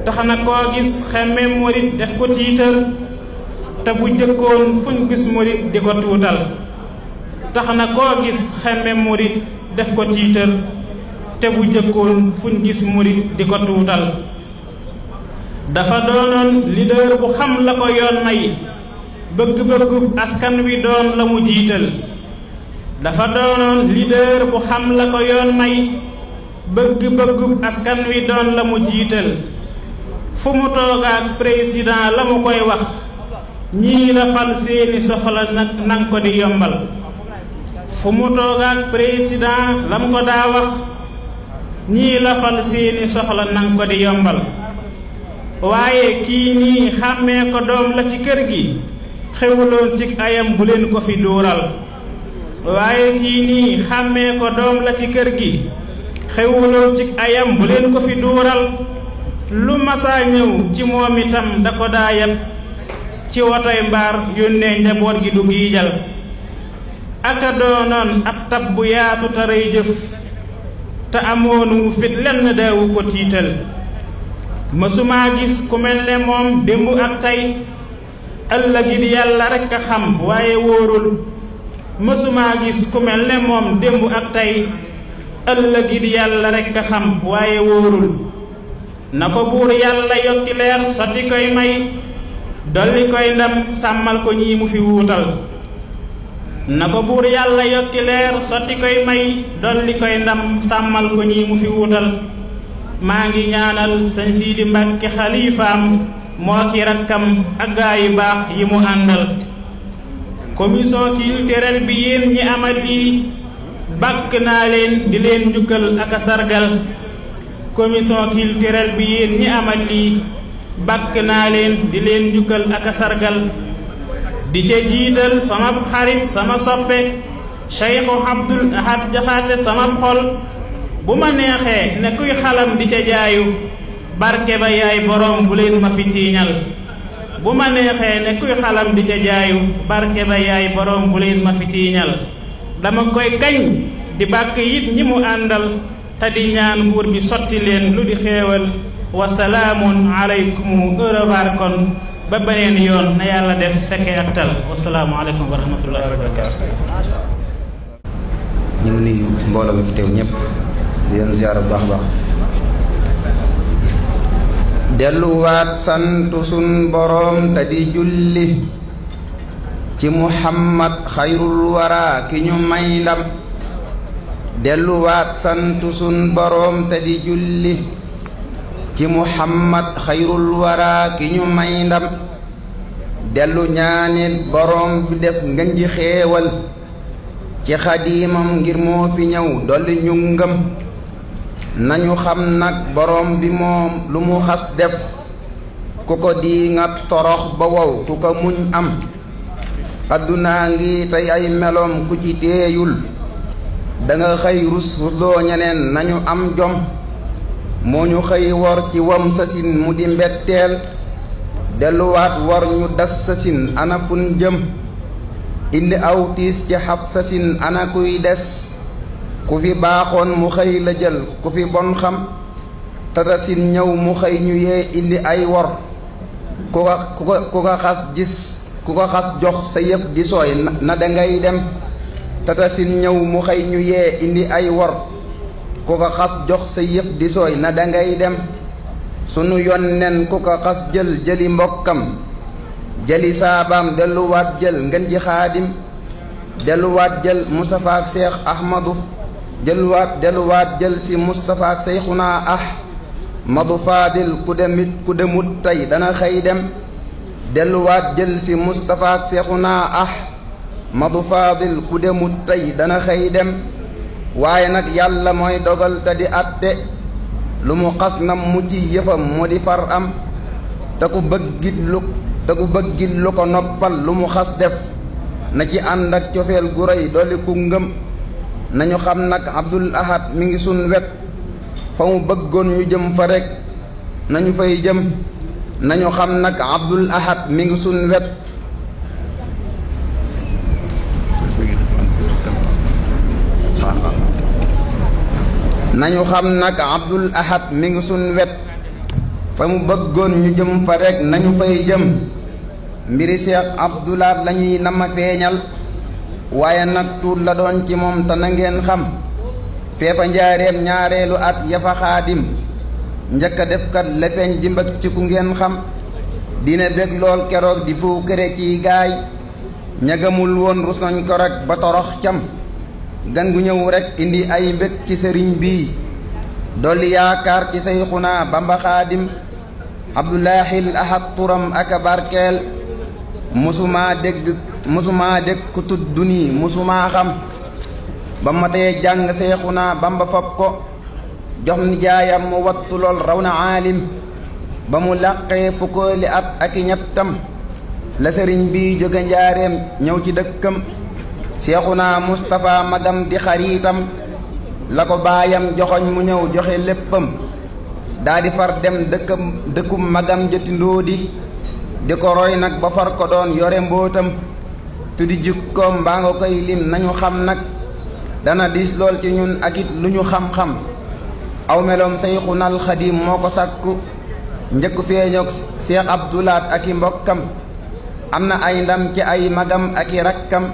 [SPEAKER 11] tax na koo gis xemme murit def ko tiitar te bu jëkkoon fuñ gis murit di ko tuutal tax na koo gis xemme murit def ko tiitar te bu jëkkoon fuñ gis murit di ko tuutal dafa doonoon leader bu xam la ko yoon may bëgg-bëggu askan wi doon la mu jiital dafa doonoon leader bu xam la ko yoon may bëgg-bëggu askan wi doon la mu jiital fu mu toogaak président la mu koy wax ñii la fal seeni soxla nang ko di yombal fu mu toogaak président la mu ko daa wax ñii la fal seeni soxla nang ko di yombal waaye kii nii xàmmee ko doom la ci kër gi xewuloon ci ayam bu leen ko fi duural waaye kii nii xàmmee ko doom la ci kër gi xewuloon ci ayam bu leen ko fi duural lu masaa ñëw ci moom itam da ko daa yeb ci wotoy mbaar yónnee njaboot gi du giijal aka doonoon ab tab bu yaatu te rëy jëf te amoonu fit lenn daawu ko tiital mësumaa gis ku mel ne moom démb ak tey ëllëgit yàlla rekk a xam waaye wóorul mësumaa gis ku mel ne moom démb ak tey ëllëgit yàlla rekk a xam waaye wóorul na ko buur yàlla yokki leer sotti koy may dolli koy ndam sàmmal ko ñii mu fi wuutal na ko buur yàlla yokki leer sotti koy may dolli koy ndam sàmmal ko ñii mu fi wuutal maa ngi ñaanal sëñ Sidi Mbàkke xalifaam moo ki rakkam ak gaa yu baax yi mu àndal commission culturelle bi yéen ñi amal lii bàkk naa leen di leen njukkal ak a sargal commission culturelle bi yéen ñi amal lii bàkk naa leen di leen njukkal ak a sargal di ca jiital sama xarit sama soppe Cheikhu Abdul Ahad Jaxate sama xol bu ma neexee ne kuy xalam di ca jaayu barke ba yaay boroom bu leen ma fi tiiñal bu ma neexee ne kuy xalam di ca jaayu barke ba yaay boroom bu leen ma fi tiiñal dama koy kañ di bàkk it ñi mu àndal te di ñaan buur bi sotti leen lu di xéewal wasalaamun aleykum ërëvaar kon ba beneen yoon na yàlla def fekke ak tal wasalaamu aleykum wa rahmatullahi wa barakaatu.
[SPEAKER 12] ñu ngi nuyu mbooloo mi fi teew ñëpp di leen ziyaara bu baax a baax delluwaat sant sun boroom te di julli ci muhammad xayrul wara ki ñu may ndam delluwaat sant sun boroom te di julli ci muhammad xayrul wara ki ñu may ndam dellu ñaanit boroom bi def ngeen ji xéewal ci xadiimam ngir moo fi ñëw dolli ñu ngëm nañu xam nag boroom bi moom lu mu xas def ku ko di nga torox ba wow ku ko muñ am addunaa ngi tey ay meloom ku ci teeyul danga xëy rusloo ñeneen nañu am jom moo ñu xëy wor ci wam sasin mu di mbetteel delluwaat wor ñu das sasin ana fun jëm indi aw tiis ci xaf sasin ana kuy des ku fi baaxoon mu xëy la jël ku fi bon xam tatasin ñëw mu xëy ñu yee indi ay wor ku ko xas gis ku ko xas jox sa yëf di sooy na dangay dem tatasin ñëw mu xëy ñu yee indi ay wor ku ko xas jox sa yëf di sooy na dangay dem sunu yonnen ku ko xas jëli mbokkam jëli saabaam delluwaat jël ngeen ji xaadim delluwaat jël Moustapha ak Cheikh Ahmadou delluwaat jël si Moustapha ak Seyxuna Ahmadu Fadil ku demut tey dana xëy dem delluwaat jël si Moustapha ak Seyxuna Ahmadu Fadil ku demut tey dana xëy dem waaye nag yàlla mooy dogal te di àtte lu mu xas na mu ci yëfam mu di far am te ku bëggit lu ko noppal lu mu xas def na ci ànd ak cofeel gu rëy dolli ku ngëm nañu xam nag Abdul Ahad mi ngi sun wet fa mu bëggoon ñu jëm fa rekk nañu fay jëm nañu xam nag Abdul Ahad mi ngi sun wet nañu xam nag Abdul Ahad mi ngi sun wet fa mu bëggoon ñu jëm fa rekk nañu fay jëm mbiri Seex Abdul Ahad lañuy nama feeñal waaye nag tuut la doon ci moom te na ngeen xam feefa njaareem ñaareelu at yafa xaadim njëkk a def kat la feeñ di mbëg ci ku ngeen xam dina bég lool keroog di fu kere ciy gaay ñagamul woon rus nañ ko rek ba torox cam gan gu ñëw rekk indi ay mbég ci sëriñ bii dolli yaakaar ci Seyxuna Bamba Xaadim Abdoulahil Ahad turam aka barkeel musumaa dégg ku tudd nii musumaa xam ba ma tee jàng Seexuna Bamba fab ko jox nijaayam mu wattu lool raw na aalim ba mu làqee fukkooli at ak i ñettam la sëriñ bi jóge njaareem ñëw ci dëkkam Seexuna Mustapha magam di xariitam la ko baayam joxoñ mu ñëw joxe léppam daa di far dem dëkkum magam jëti ndóodi di ko roy nag ba far ko doon yore mbootam tuddi jikkoom mbaa nga koy lim nañu xam nag dana diis lool ci ñun ak it lu ñu xam-xam aw meloom Seyxunal Xadim moo ko sàkku njëkk feeñoog Seex Abdulaat ak i mbokkam am na ay ndam ci ay magam ak i rakkam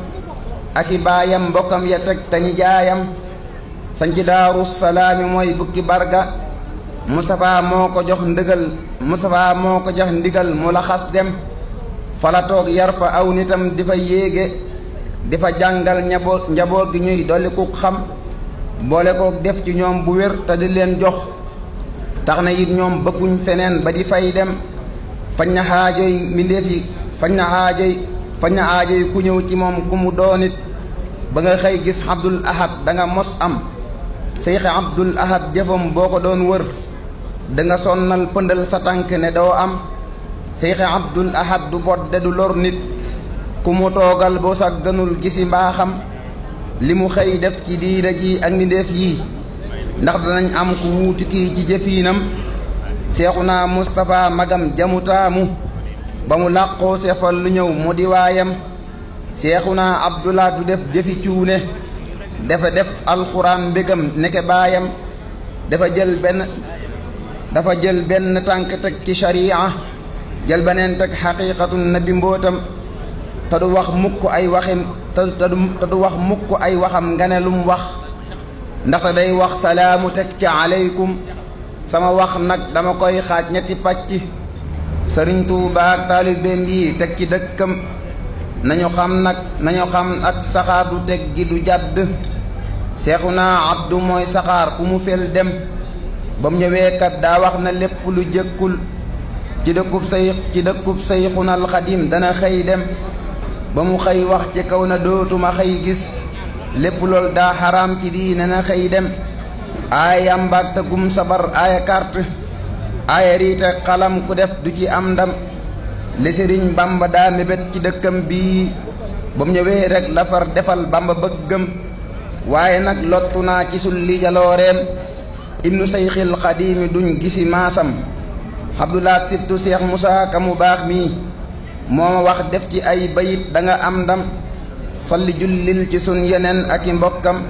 [SPEAKER 12] ak i baayam mbokkam ya teg te ñi jaayam sañ ci Daaru Salaami mooy bukki barga Moustapha moo ko jox ndigal mu la xas dem fala toog yar fa aw nitam di fa yéege di fa jàngal njaboot gi ñuy dolli ku xam boole kook def ci ñoom bu wér te di leen jox tax na it ñoom bëgguñ feneen ba di fay dem fañ na xaajoy mbindéef yi fañ na aajoy ku ñëw ci moom ku mu doonit ba nga xëy gis Abdul Ahad danga mos am Seyx Abdul Ahad jëfam boo ko doon wër danga sonnal pëndal sa tànk ne doo am Seyx Abdul Ahad du bodde du lor nit ku mu toogal boo sa gënul gisi mbaaxam li mu xëy def ci diina ji ak mbindéef yii ndax danañ am ku wuuti kii ci jëfiinam Seexuna Mustapha magam jamutaamu ba mu làqoo sefal lu ñëw mu di waayam Seexuna Abdullah du def jëfi cuune dafa def alxuraan mbégam neke baayam dafa jël benn tànk teg ci sharia jël beneen teg xaqiiqatu nabi mbootam te du wax mukk ay waxam nga ne lum wax ndaxte day wax salaamu teg ca aleykum sama wax nag dama koy xaaj ñetti pàcc Sëriñ Tuubaa ak taalibeem yi teg ci dëkkam nañu xam ak saxaar du teg gi du jàdd Seexuna Abdu mooy saxaar ku mu fel dem ba mu ñëwee kat daa wax na lépp lu jëkkul ci dëkkub Seyxunal Xadim dana xëy dem ba mu xëy wax ci kaw na dootuma xëy gis lépp lool daa xaraam ci diine na xëy dem aaya yambaag te gum sabar aaya carte aaya riite xalam ku def du ci am ndam li Sëriñ Bamba daa mébét ci dëkkam bii ba mu ñëwee rek la far defal Bamba bëggam waaye nag lottu naa ci sulli jalooreem ibnu Seyxil Xadiimi duñ gisi maasam Abdulaat sibtu Seex Musaa Ka mu baax mii moo ma wax def ci ay bayit danga am ndam salli jullil ci sun yeneen ak i mbokkam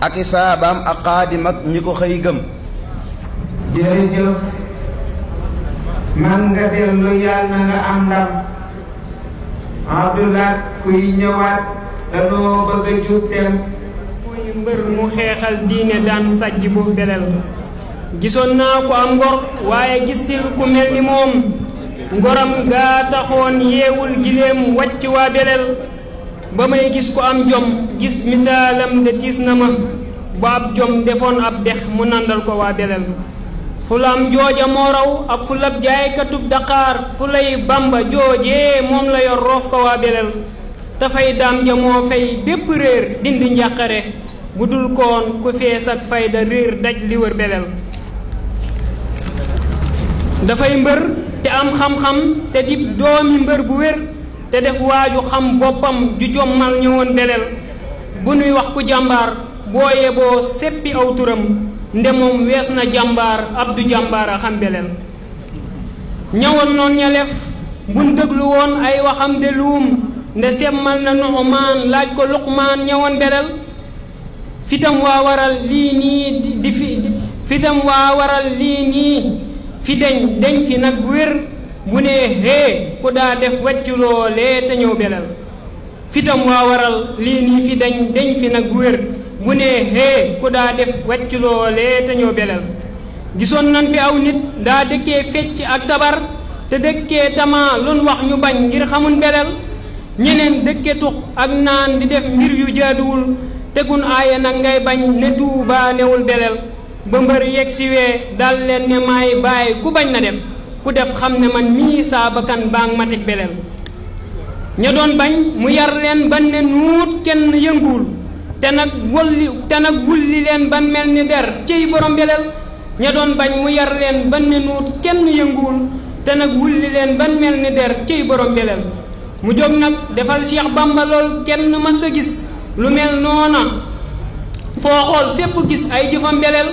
[SPEAKER 12] ak i saabaam ak xaadim ak ñi ko xëy gëm
[SPEAKER 2] jërëjëf man nga dellu yàlla na nga am ndam Abdulaat kuy ñëwaat danoo bëgg a jub dem
[SPEAKER 13] kuy mbër mu xeexal diine daan sàjj bu belel gisoon naa ko am ngor waaye gistil ku mel ni moom ngoram gaa taxoon yeewul giléem wàcc waa belel ba may gis ko am jom gis misaalam de tiis na ma ba ab jom defoon ab dex mu nandal ko waa belel fulam jooja moo raw ab fulab jaaykatub daqaar fulay Bamba joojee moom la yor roof ko waa belel dafay daam ja moo fay bépp réer dindi njàqare bu dul koon ku fees ak fayda réer daj li wër belel dafay mbër te am xam-xam te di doomi mbër bu wér te def waaju xam boppam ju jommal ñëwoon belel bu nuy wax ku jàmbaar boo yeboo seppi aw turam nde moom wees na jàmbaar abdu jàmbaar a xam belel ñawoon noon ña lef buñ dëglu woon ay waxam de luum nde semmal na Nu'maan laaj ko Luqmaan ñawoon belel fitam waa waral lii nii fi deñ fi nag bu wér bu nee hee ku daa def wàccu loolee te ñëw belel fitam waa waral lii nii fi deñ fi nag bu wér bu nee hee ku daa def wàccu loolee te ñëw belel gisoon nan fi aw nit daa dëkkee fecc ak sabar te dëkkee tama lun wax ñu bañ ngir xamun belel ñeneen dëkke tux ak naan di def mbir yu jaaduwul tegun aaya nag ngay bañ ne Tuubaa newul belel ba mbër yegg si wee dal leen ne maay bàyyi ku bañ na def ku ku def xam ne man mii saa bakkan baa ngi matik beleel ña doon bañ mu yar leen ban ne nuut kenn yënguwul te nag wulli leen ban mel ni der cey borom beleel ña doon bañ mu yar leen ban ne nuut kenn yënguwul te nag wulli leen ban mel ni der cey borom beleel mu jóg nag defal Cheikh Bamba lool kenn mës a gis lu mel noona foo xool fépp gis ay jëfam beleel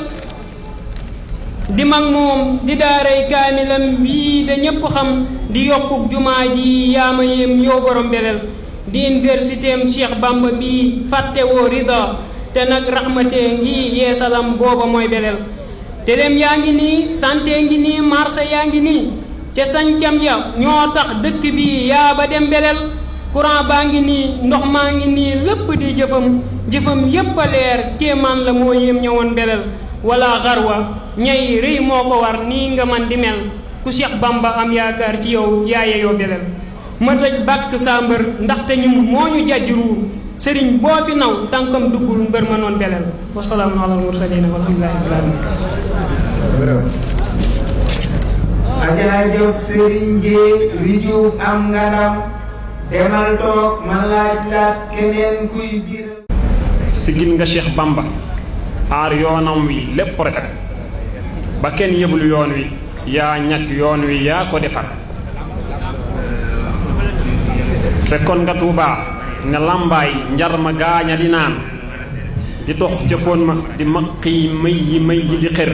[SPEAKER 13] di mag moom di daaray kaamilam bii da ñépp xam di yokkuk jumaa ji yaama yéem yow borom beleel di université am Cheikh Bamba bii fàtte woo rida te nag raxmatee ngi yeesalam booba mooy beleel teleem yaa ngi nii santé ngi nii marché yaa ngi nii ca sancam ya ñoo tax dëkk bi yaa ba dem beleel courant baa ngi nii ndox maa ngi nii lépp di jëfam yépp a leer kéemaan la moo yéem ñëwoon beleel wala xarwa ñay rëy moo ko war nii nga man di mel ku Cheikh Bamba am yaakaar ci yow yaaye yoo beleel ma tëj bàkk saa mbër ndaxte ñun moo ñu jàjj ruur sëriñ boo fi naw tànkam duggul mbër ma noon beleel wasalaamu ala mursalina walhamdulillahi rabbil alamin
[SPEAKER 2] ajaajëf sëriñ Jéey Rijuuf am nga ndam demal toog ma laaj keneen kuy biral
[SPEAKER 14] sigil nga Cheikh Bamba aar yoonam wi lépp rafet ba kenn yëbul yoon wi yaa ñàkk yoon wi yaa ko defar fekkoon nga Tuubaa ne lambaay njar ma gaaña di naan di tox jëppoon ma di maqi may yi di xër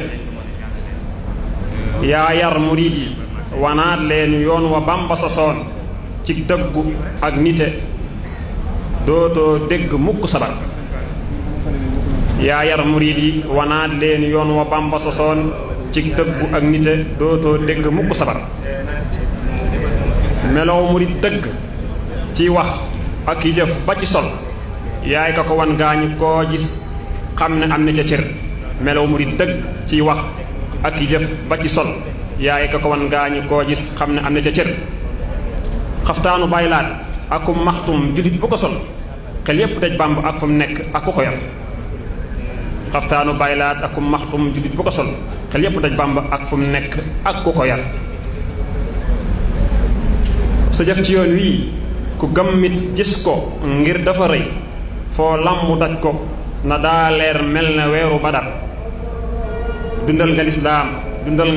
[SPEAKER 14] yaa yar murid yi wanaat leen yoon wa Bamba sosoon ci dëggu ak nite dootoo dégg mukk sabar yaa yar murid yi wanaat leen yoon wa Bamba sosoon ci dëggu ak nite dootoo dégg mukk sabar melow murid dëgg ci wax ak yi jëf ba ci sol yaay ka ko wan gaañi koo gis xam ne am na ca cër melow murid dëgg ci wax ak yi jëf ba ci sol yaay ka ko wan gaañi koo gis xam ne am na ca cër xaftaanu baylaat akum maxtum jullit bu ko sol xel yépp daj Bamba ak fu mu nekk ak ku ko yor xaftaanu baylaat akum maxtum jullit bu ko sol xel yépp daj Bamba ak fu mu nekk ak ku ko yar sa jëf ci yoon wii ku gëmmit gis ko ngir dafa rëy foo lammu daj ko na daa leer mel na weeru Badar dundal nga lislaam dundal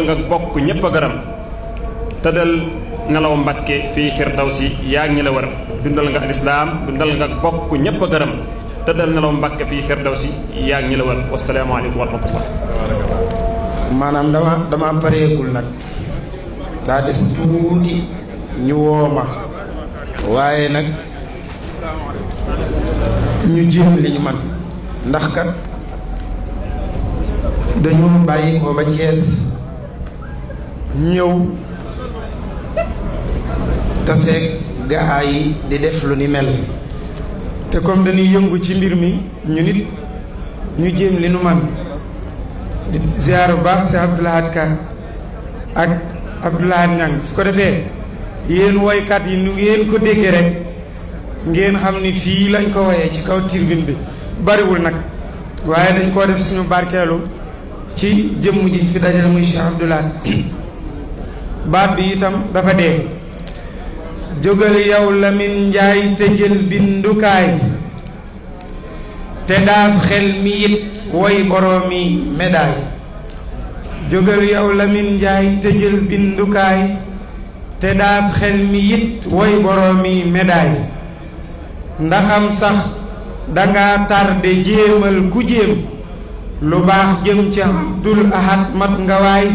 [SPEAKER 14] nga bokk ñépp a gërëm tëddal nelaw Mbàkke fii Firdawsi yaa ngi la wër dundal nga lislaam dundal nga bokk ñépp a gërëm tëddal nelaw Mbàkke fii Firdawsi yaa ngi la wër wassalaamu aleykum wa rahmatullah
[SPEAKER 2] maanaam dama pareegul nag daa des tuuti ñu wooma waaye nag ñu jéem li ñu man ndax kat dañu bàyyi ko ba Cees ñëw taseeg gaa yi di def lu ni mel te comme dañuy yëngu ci mbir mi ñu nit ñu jéem li nu man di ziar bu baax si Abdou Lahad Ka ak Abdou Lahad Ñang su ko defee yéen woykat yi nu ngeen ko déggee rek ngeen xam ni fii lañ ko woyee ci kaw tribune bi bariwul nag waaye dañ koo def suñu barkeelu ci jëmm ji fi dajale muy Cheikh Abdou Lahad baat bi itam dafa dee jógal yow Lamin Njaay te jël bindukaay te daas xel mi it woy boroomi médaille jógal yow Lamin Njaay te jël bindukaay te daas xel mi it woy boroomi médaille ndaxam sax danga tarde jéemal ku jéem lu baax jëm ci Abdul Ahad mat nga waay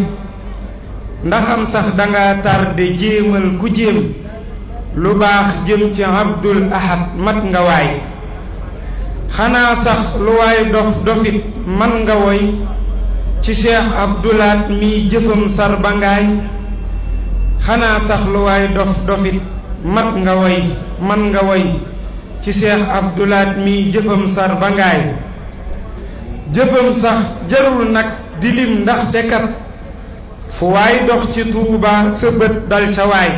[SPEAKER 2] ndaxam sax danga tarde jéemal ku jéem lu baax jëm ci Abdul Ahad mat nga waay xanaa sax lu waay dof dofit man nga woy ci Cheikh Abdou Lahad mi jëfam sar ba ngaay xanaa sax lu waay dof dofit mat nga woy man nga woy ci Cheikh Abdou Lahad mi jëfam sar ba ngaay jëfam sax jarul nag di lim ndaxte kat fu waay dox ci Tuuba sa bët dal ca waay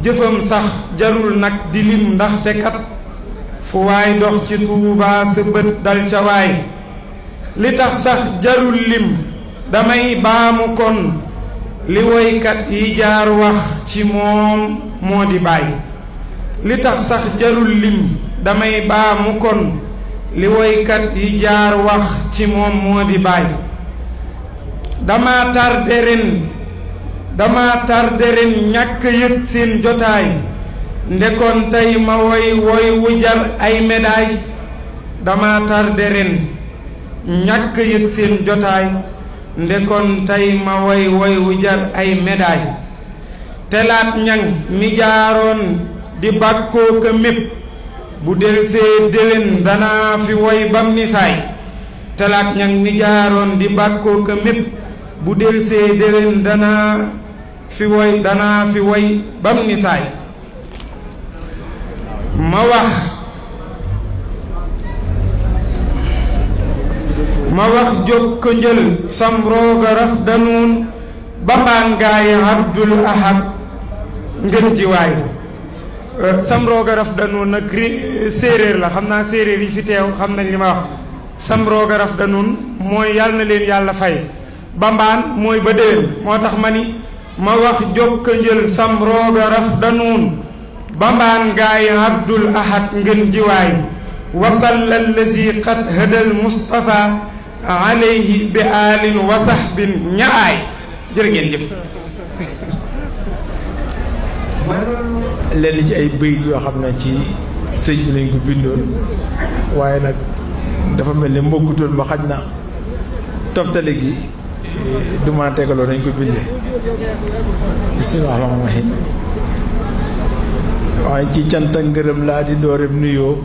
[SPEAKER 2] jëfam sax jarul nag di lim ndaxte kat fu waay dox ci Tuuba sa bët dal ca waay li tax sax jarul lim damay baamu kon li woykat yi jaar wax ci moom moo di baay li tax sax jarul lim damay baamu kon li woykat yi jaar wax ci moom moo di baay dama tarde ren ñàkk yëg seen jotaay ndekoon tey ma woy wu jar ay médaille dama tarde ren ñàkk yëg seen jotaay ndekoon tey ma woy wu jar ay médaille telaat ñang mi jaaroon di bàkkoo ka mépp bu delsee déwén danaa fi woy bam ni saay telaat ñang mi jaaroon di bàkkoo ka mépp bu delsee déwén danaa fi woy bam ni saay ma wax jóg ko njël sam rooga raf danuun bambaangaay Abdul Ahad ngën ji waay sam rooga raf danuun nag séeréer la xam naa séeréer yi fi teew xam nañ li ma wax sam rooga raf danuun mooy yàlla na leen yàlla fay bambaan mooy ba déwén moo tax ma ni ma wax jóg ko njël sam rooga raf danuun bambaan gaay Abdul Ahad ngën ji waay wasalla allazi qad hadal Mustafa alayhi bi alin wa sahbin ñaay jërë ngeen jëf.
[SPEAKER 15] lenn ci ay bëyit yoo xam ne ci sëñ bi lañ ko bindoon waaye nag dafa mel ni mbokkutoon ma xaj na toftale gi du mën a tegaloo nañ ko bindee bismillaahi rahmaani rahiim waaye ci cant ak ngërëm laa di doorem nuyoo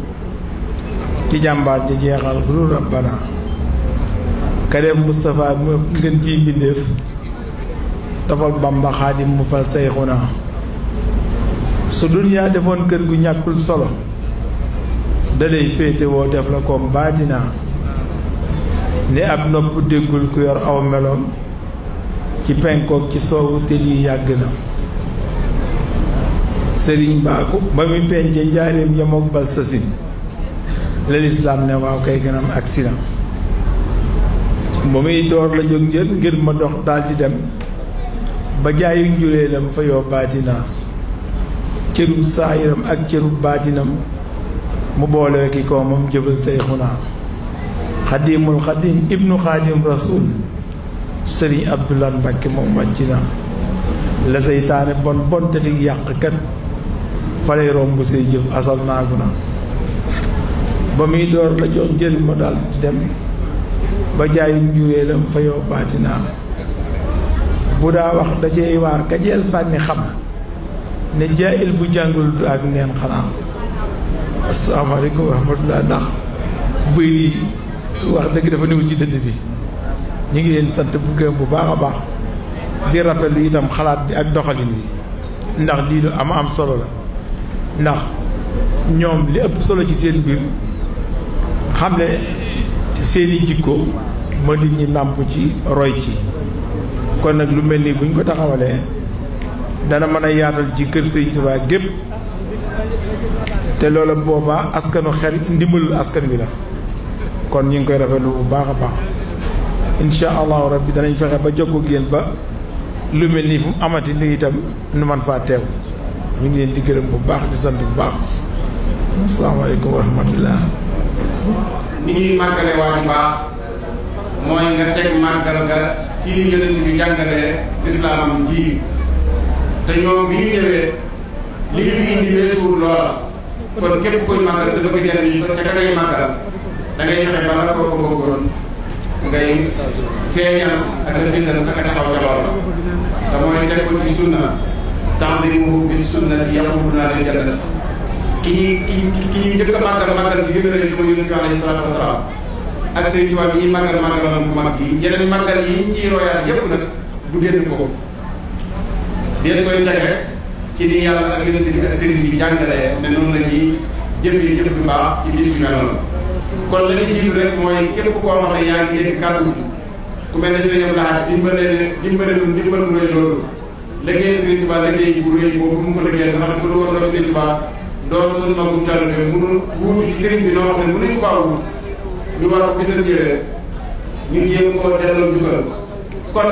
[SPEAKER 15] ci jàmbaar ja jeexal lu rabbana kadeem Moustapha mu ngeen ciy mbindeef dafal Bamba Xaadim mu fal sayxuna su duniyaa defoon kër gu ñàkkul solo dalay féete woo def la ko baatina ni ab nopp déggul ku yor aw meloom ci penkook ci soowu te lii yàgg na sëriñ baaku ba muy feeñ ca njaareem yamook bal sasin la lislaam ne waaw kay gënam ak sina ba muy door la jóg njër ngir ma dox daldi dem ba jaayu njuleelam fa yoo baatina cërub saayiram ak cërub baatinam mu boole ki ko moom jëbal sayxuna xadimul xadim ibnu xadim rasul sëriñ Abdoulaye Mbàkke moom wàcc na la seytaane bon bon te di yàq kat falay romb say jëf asal naagu na ba muy door la jox njël ma daal di dem ba jaayum njuréelam fa yoo baatina bu daa wax da cey waar kajeel fànni xam ne jaayil bu jàngul du ak neen xanaa asalaamaaleykum wa rahmatullah ndax bëy yi wax dëgg dafa néew ci dënd bi ñu ngi leen sant bu gërëm bu baax a baax di rappelu itam xalaat bi ak doxalin bi ndax lii lu am solo la ndax ñoom li ëpp solo ci seen biir xam ne seeni jikko ma nit ñi nàmp ci roy ci kon nag lu mel nii buñ ko taxawalee dana mën a yaatal ci kër Sëriñ Tuubaa gépp te loola boobaa askanu xel ndimbalul askan wi la kon ñu ngi koy rafetlu bu baax a baax insha allahu rabbi danañ fexe ba jokkoo ak yéen ba lu mel nii fu mu amati ni itam nu man faa teew ñu ngi leen di gërëm bu baax di sant bu baax asalaamaaleykum wa rahmatullah
[SPEAKER 1] ni ñuy màggale waa ju baax mooy nga teg màggal ga ci li yonent bi jàngalee lislaamam ji te ñoom bi ñu ñëwee li ñu fi indi weesuwul loola kon képp koy màggal te bëgg jariñ ca ka ngay màggal da ngay fexe ba la ko bëggoon ngay feeñal ak a gisal ak a taxaw ca loola te mooy teg ko ci sunna ta'zimuhu bis sunnati yaquduna lil jannati ki ñuy njëkk a màggal bi gën a rëy mooy yonent bi alayhi salaatu wasalaam ak Sëriñ Tuubaa bi ñuy màggalam bu mag bi yeneen màggal yi ñu ciy royaat yépp nag du génn foofu dees koy teg rek ci ni yàlla ak yonent bi ak sëriñ bi jàngalee ne noonu la ñuy jëf bu baax ci bis yu mel noonu kon la ci jiitu rek mooy képp koo xam ne yaa ngi dégg kàddu bi ku mel ne Sëriñ Abdou Lahad dimbale nu rëy loolu liggéey Sëriñ Tuubaa liggéey bu rëy boobu mu ko liggéey nga xam ne bu doon doon Sëriñ Tuubaa doon suñu magum taalibe bi mënul wuutu ci sëriñ bi noo xam ne mënuñu faa wut ñu war a bisal ñëwee ñu jéem koo delloo njukkal kon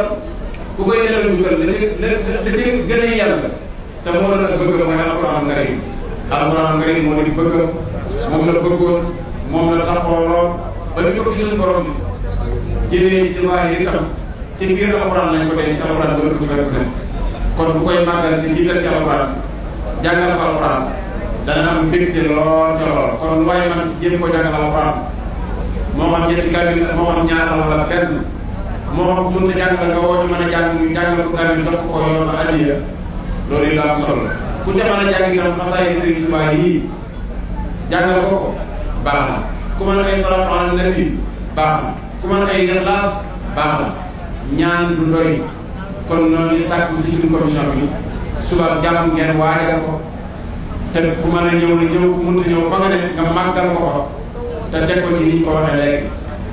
[SPEAKER 1] ku koy delloo njukkal da ci gën a yàlla te moo doon ak bëgg mooy alquran karim. alquran karim moo di bëgg moom la bëggoon moom la taxooloo ba ñu ko suñu borom jëlee ci waaye itam ci biir alquran lañ ko dee ci alquran ba ko fekk ne kon bu koy màggal ci jiital ci alquran jàngal ko alquran dana am mbégte lool ca lool kon waaye man ci jéem ko jàngal alquran moo xam ñetti kamil moo xam ñaar wala benn moo xam mën na jàngal nga woo ñu mën a jàng ñu jàngal ko kamil jox ko yoon adiya loolu yi la am solo ku te mën a jàng itam xasaay Sëriñ Tuubaa yii jàngal ko baax na ku mën a koy salaatu ala nabi baax na ku mën a koy Ixlaas baax na ñaan du doy kon noonu li sàkk ci suñu commission bi suba jàmm ngeen waajal ko te ku mën a ñëw na ñëw ku mënta ñëw fa nga ne nga màggal ko fa te teg ko ci ni ñu ko waxee léegi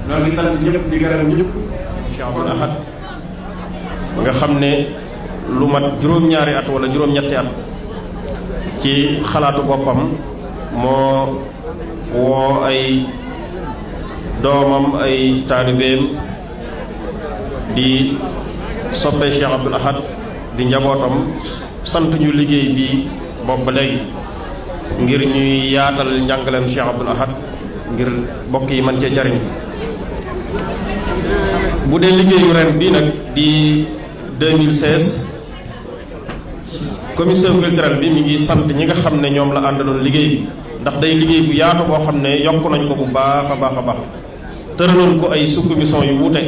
[SPEAKER 1] noonu di sant ñëpp di gërëm ñëpp.
[SPEAKER 16] Cheikh Abdoul Ahad nga xam ne lu mat juróom-ñaari at wala juróom-ñetti at ci xalaatu boppam moo woo ay doomam ay taalibeem di soppee Cheikh Abdoul Ahad di njabootam sant ñu liggéey bi boobu ba léegi ngir ñuy yaatal njàngaleem Cheikh Abdoul Ahad ngir mbokk yi mën cee jariñ bu dee liggéeyu ren bii nag di 2016 commission culturelle bi mi ngi sant ñi nga xam ne ñoom la àndaloon liggéey bi ndax day liggéey bu yaatu boo xam ne yokk nañ ko bu baax a baax a baax tëraloon ko ay sous-commission yu wuute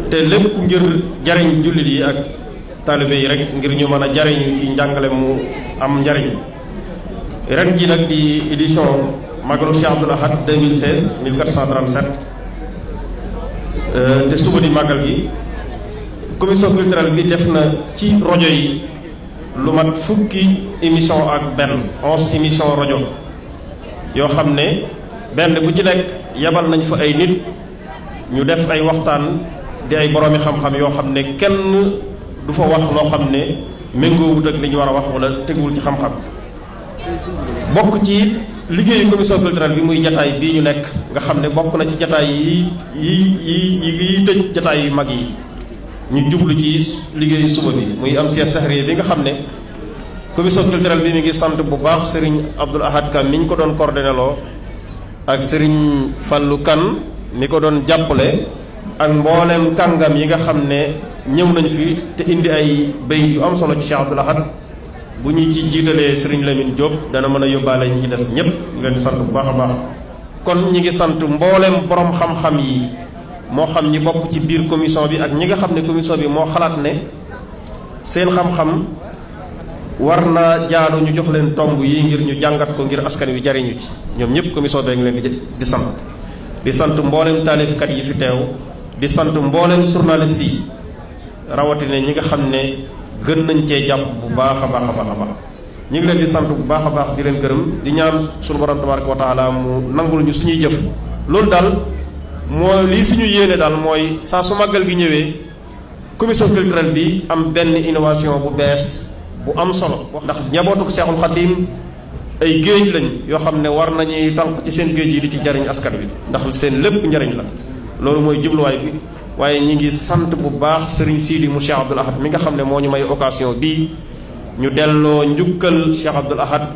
[SPEAKER 16] te lépp ngir jariñ jullit yi ak taalibe yi rek ngir ñu mën a jariñu ci njàngale mu am njariñ ren ji nag di édition Magalu Cheikh Abdoul Ahad 2016 1437 te suba di màggal gi commission culturelle bi def na ci rajo yi lu mat fukki émission ak benn 11 émission rajo yoo xam ne benn bu ci nekk yebal nañ fa ay nit ñu def ay waxtaan di ay boroomi xam-xam yoo xam ne kenn du fa wax loo xam ne méngoowut ak li ñu war a wax wala teguwul ci xam-xam bokk ci liggéeyu commission culturelle bi muy jataay bii ñu nekk nga xam ne bokk na ci jataay yi tëj jataay yu mag yi ñu jublu ci liggéeyu suba bi muy am siège sahriya bi nga xam ne commission culturelle bi mi ngi sant bu baax Serigne Abdoul Ahad Kane mi ñu ko doon coordonné loo ak Serigne Fallou Kane mi ko doon jàppale ak mboolem kàngam yi nga xam ne ñëw nañ fi te indi ay bayit yu am solo ci Cheikh Abdoul Ahad bu ñu ci jiitalee Serigne Lamine Diop dana mën a yóbbaale ñi ci des ñëpp ñu leen di sant bu baax a baax kon ñi ngi sant mboolem borom xam-xam yi moo xam ñi bokk ci biir commission bi ak ñi nga xam ne commission bi moo xalaat ne seen xam-xam war naa jaadu ñu jox leen tomb yi ngir ñu jàngat ko ngir askan wi jariñu ci ñoom ñëpp commission bee ngi leen di sant di sant mboolem taalifkat yi fi teew di sant mboolem journaliste yi rawatina ñi nga xam ne gën nañ cee jàpp bu baax a baax a baax a baax ñu ngi leen di sant bu baax a baax di leen gërëm di ñaan suñu borom tabaraka wa taala mu nangul ñu suñuy jëf loolu daal moo lii suñu yéene daal mooy saa su màggal gi ñëwee commission culturelle bi am benn innovation bu bees bu am solo ndax njabootuk Seexul Xadiim ay géej lañ yoo xam ne war nañuy tànk ci seen géej yi di ci jariñ askan wi ndax seen lépp njariñ la loolu mooy jubluwaay bi waaye ñi ngi sant bu baax Serigne Sidi mu Cheikh Abdoul Ahad mi nga xam ne moo ñu may occasion bii ñu delloo njukkal Cheikh Abdoul Ahad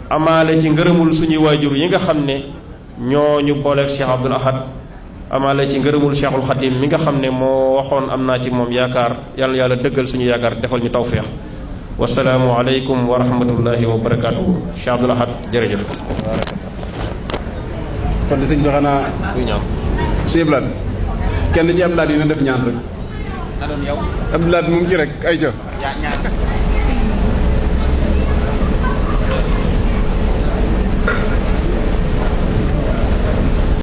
[SPEAKER 16] amaale ci ngërëmul suñuy waajur yi nga xam ne ñoo ñu booleeg Cheikh Abdoul Ahad amaale ci ngërëmul Cheikhul Khadim mi nga xam ne moo waxoon am naa ci moom yaakaar yàlla yàlla dëggal suñu yaakaar defal ñu tawféex wasalaamu aleykum wa rahmatullahi wa barakaatuhu Cheikh Abdoul Ahad jërëjëf.
[SPEAKER 1] kon de sëñ bi xanaa kuy ñaan sëñ Blad kenn ci Abdoul Ahad yi na def ñaan rek Abdoul Ahad mu ngi ci rek ay jo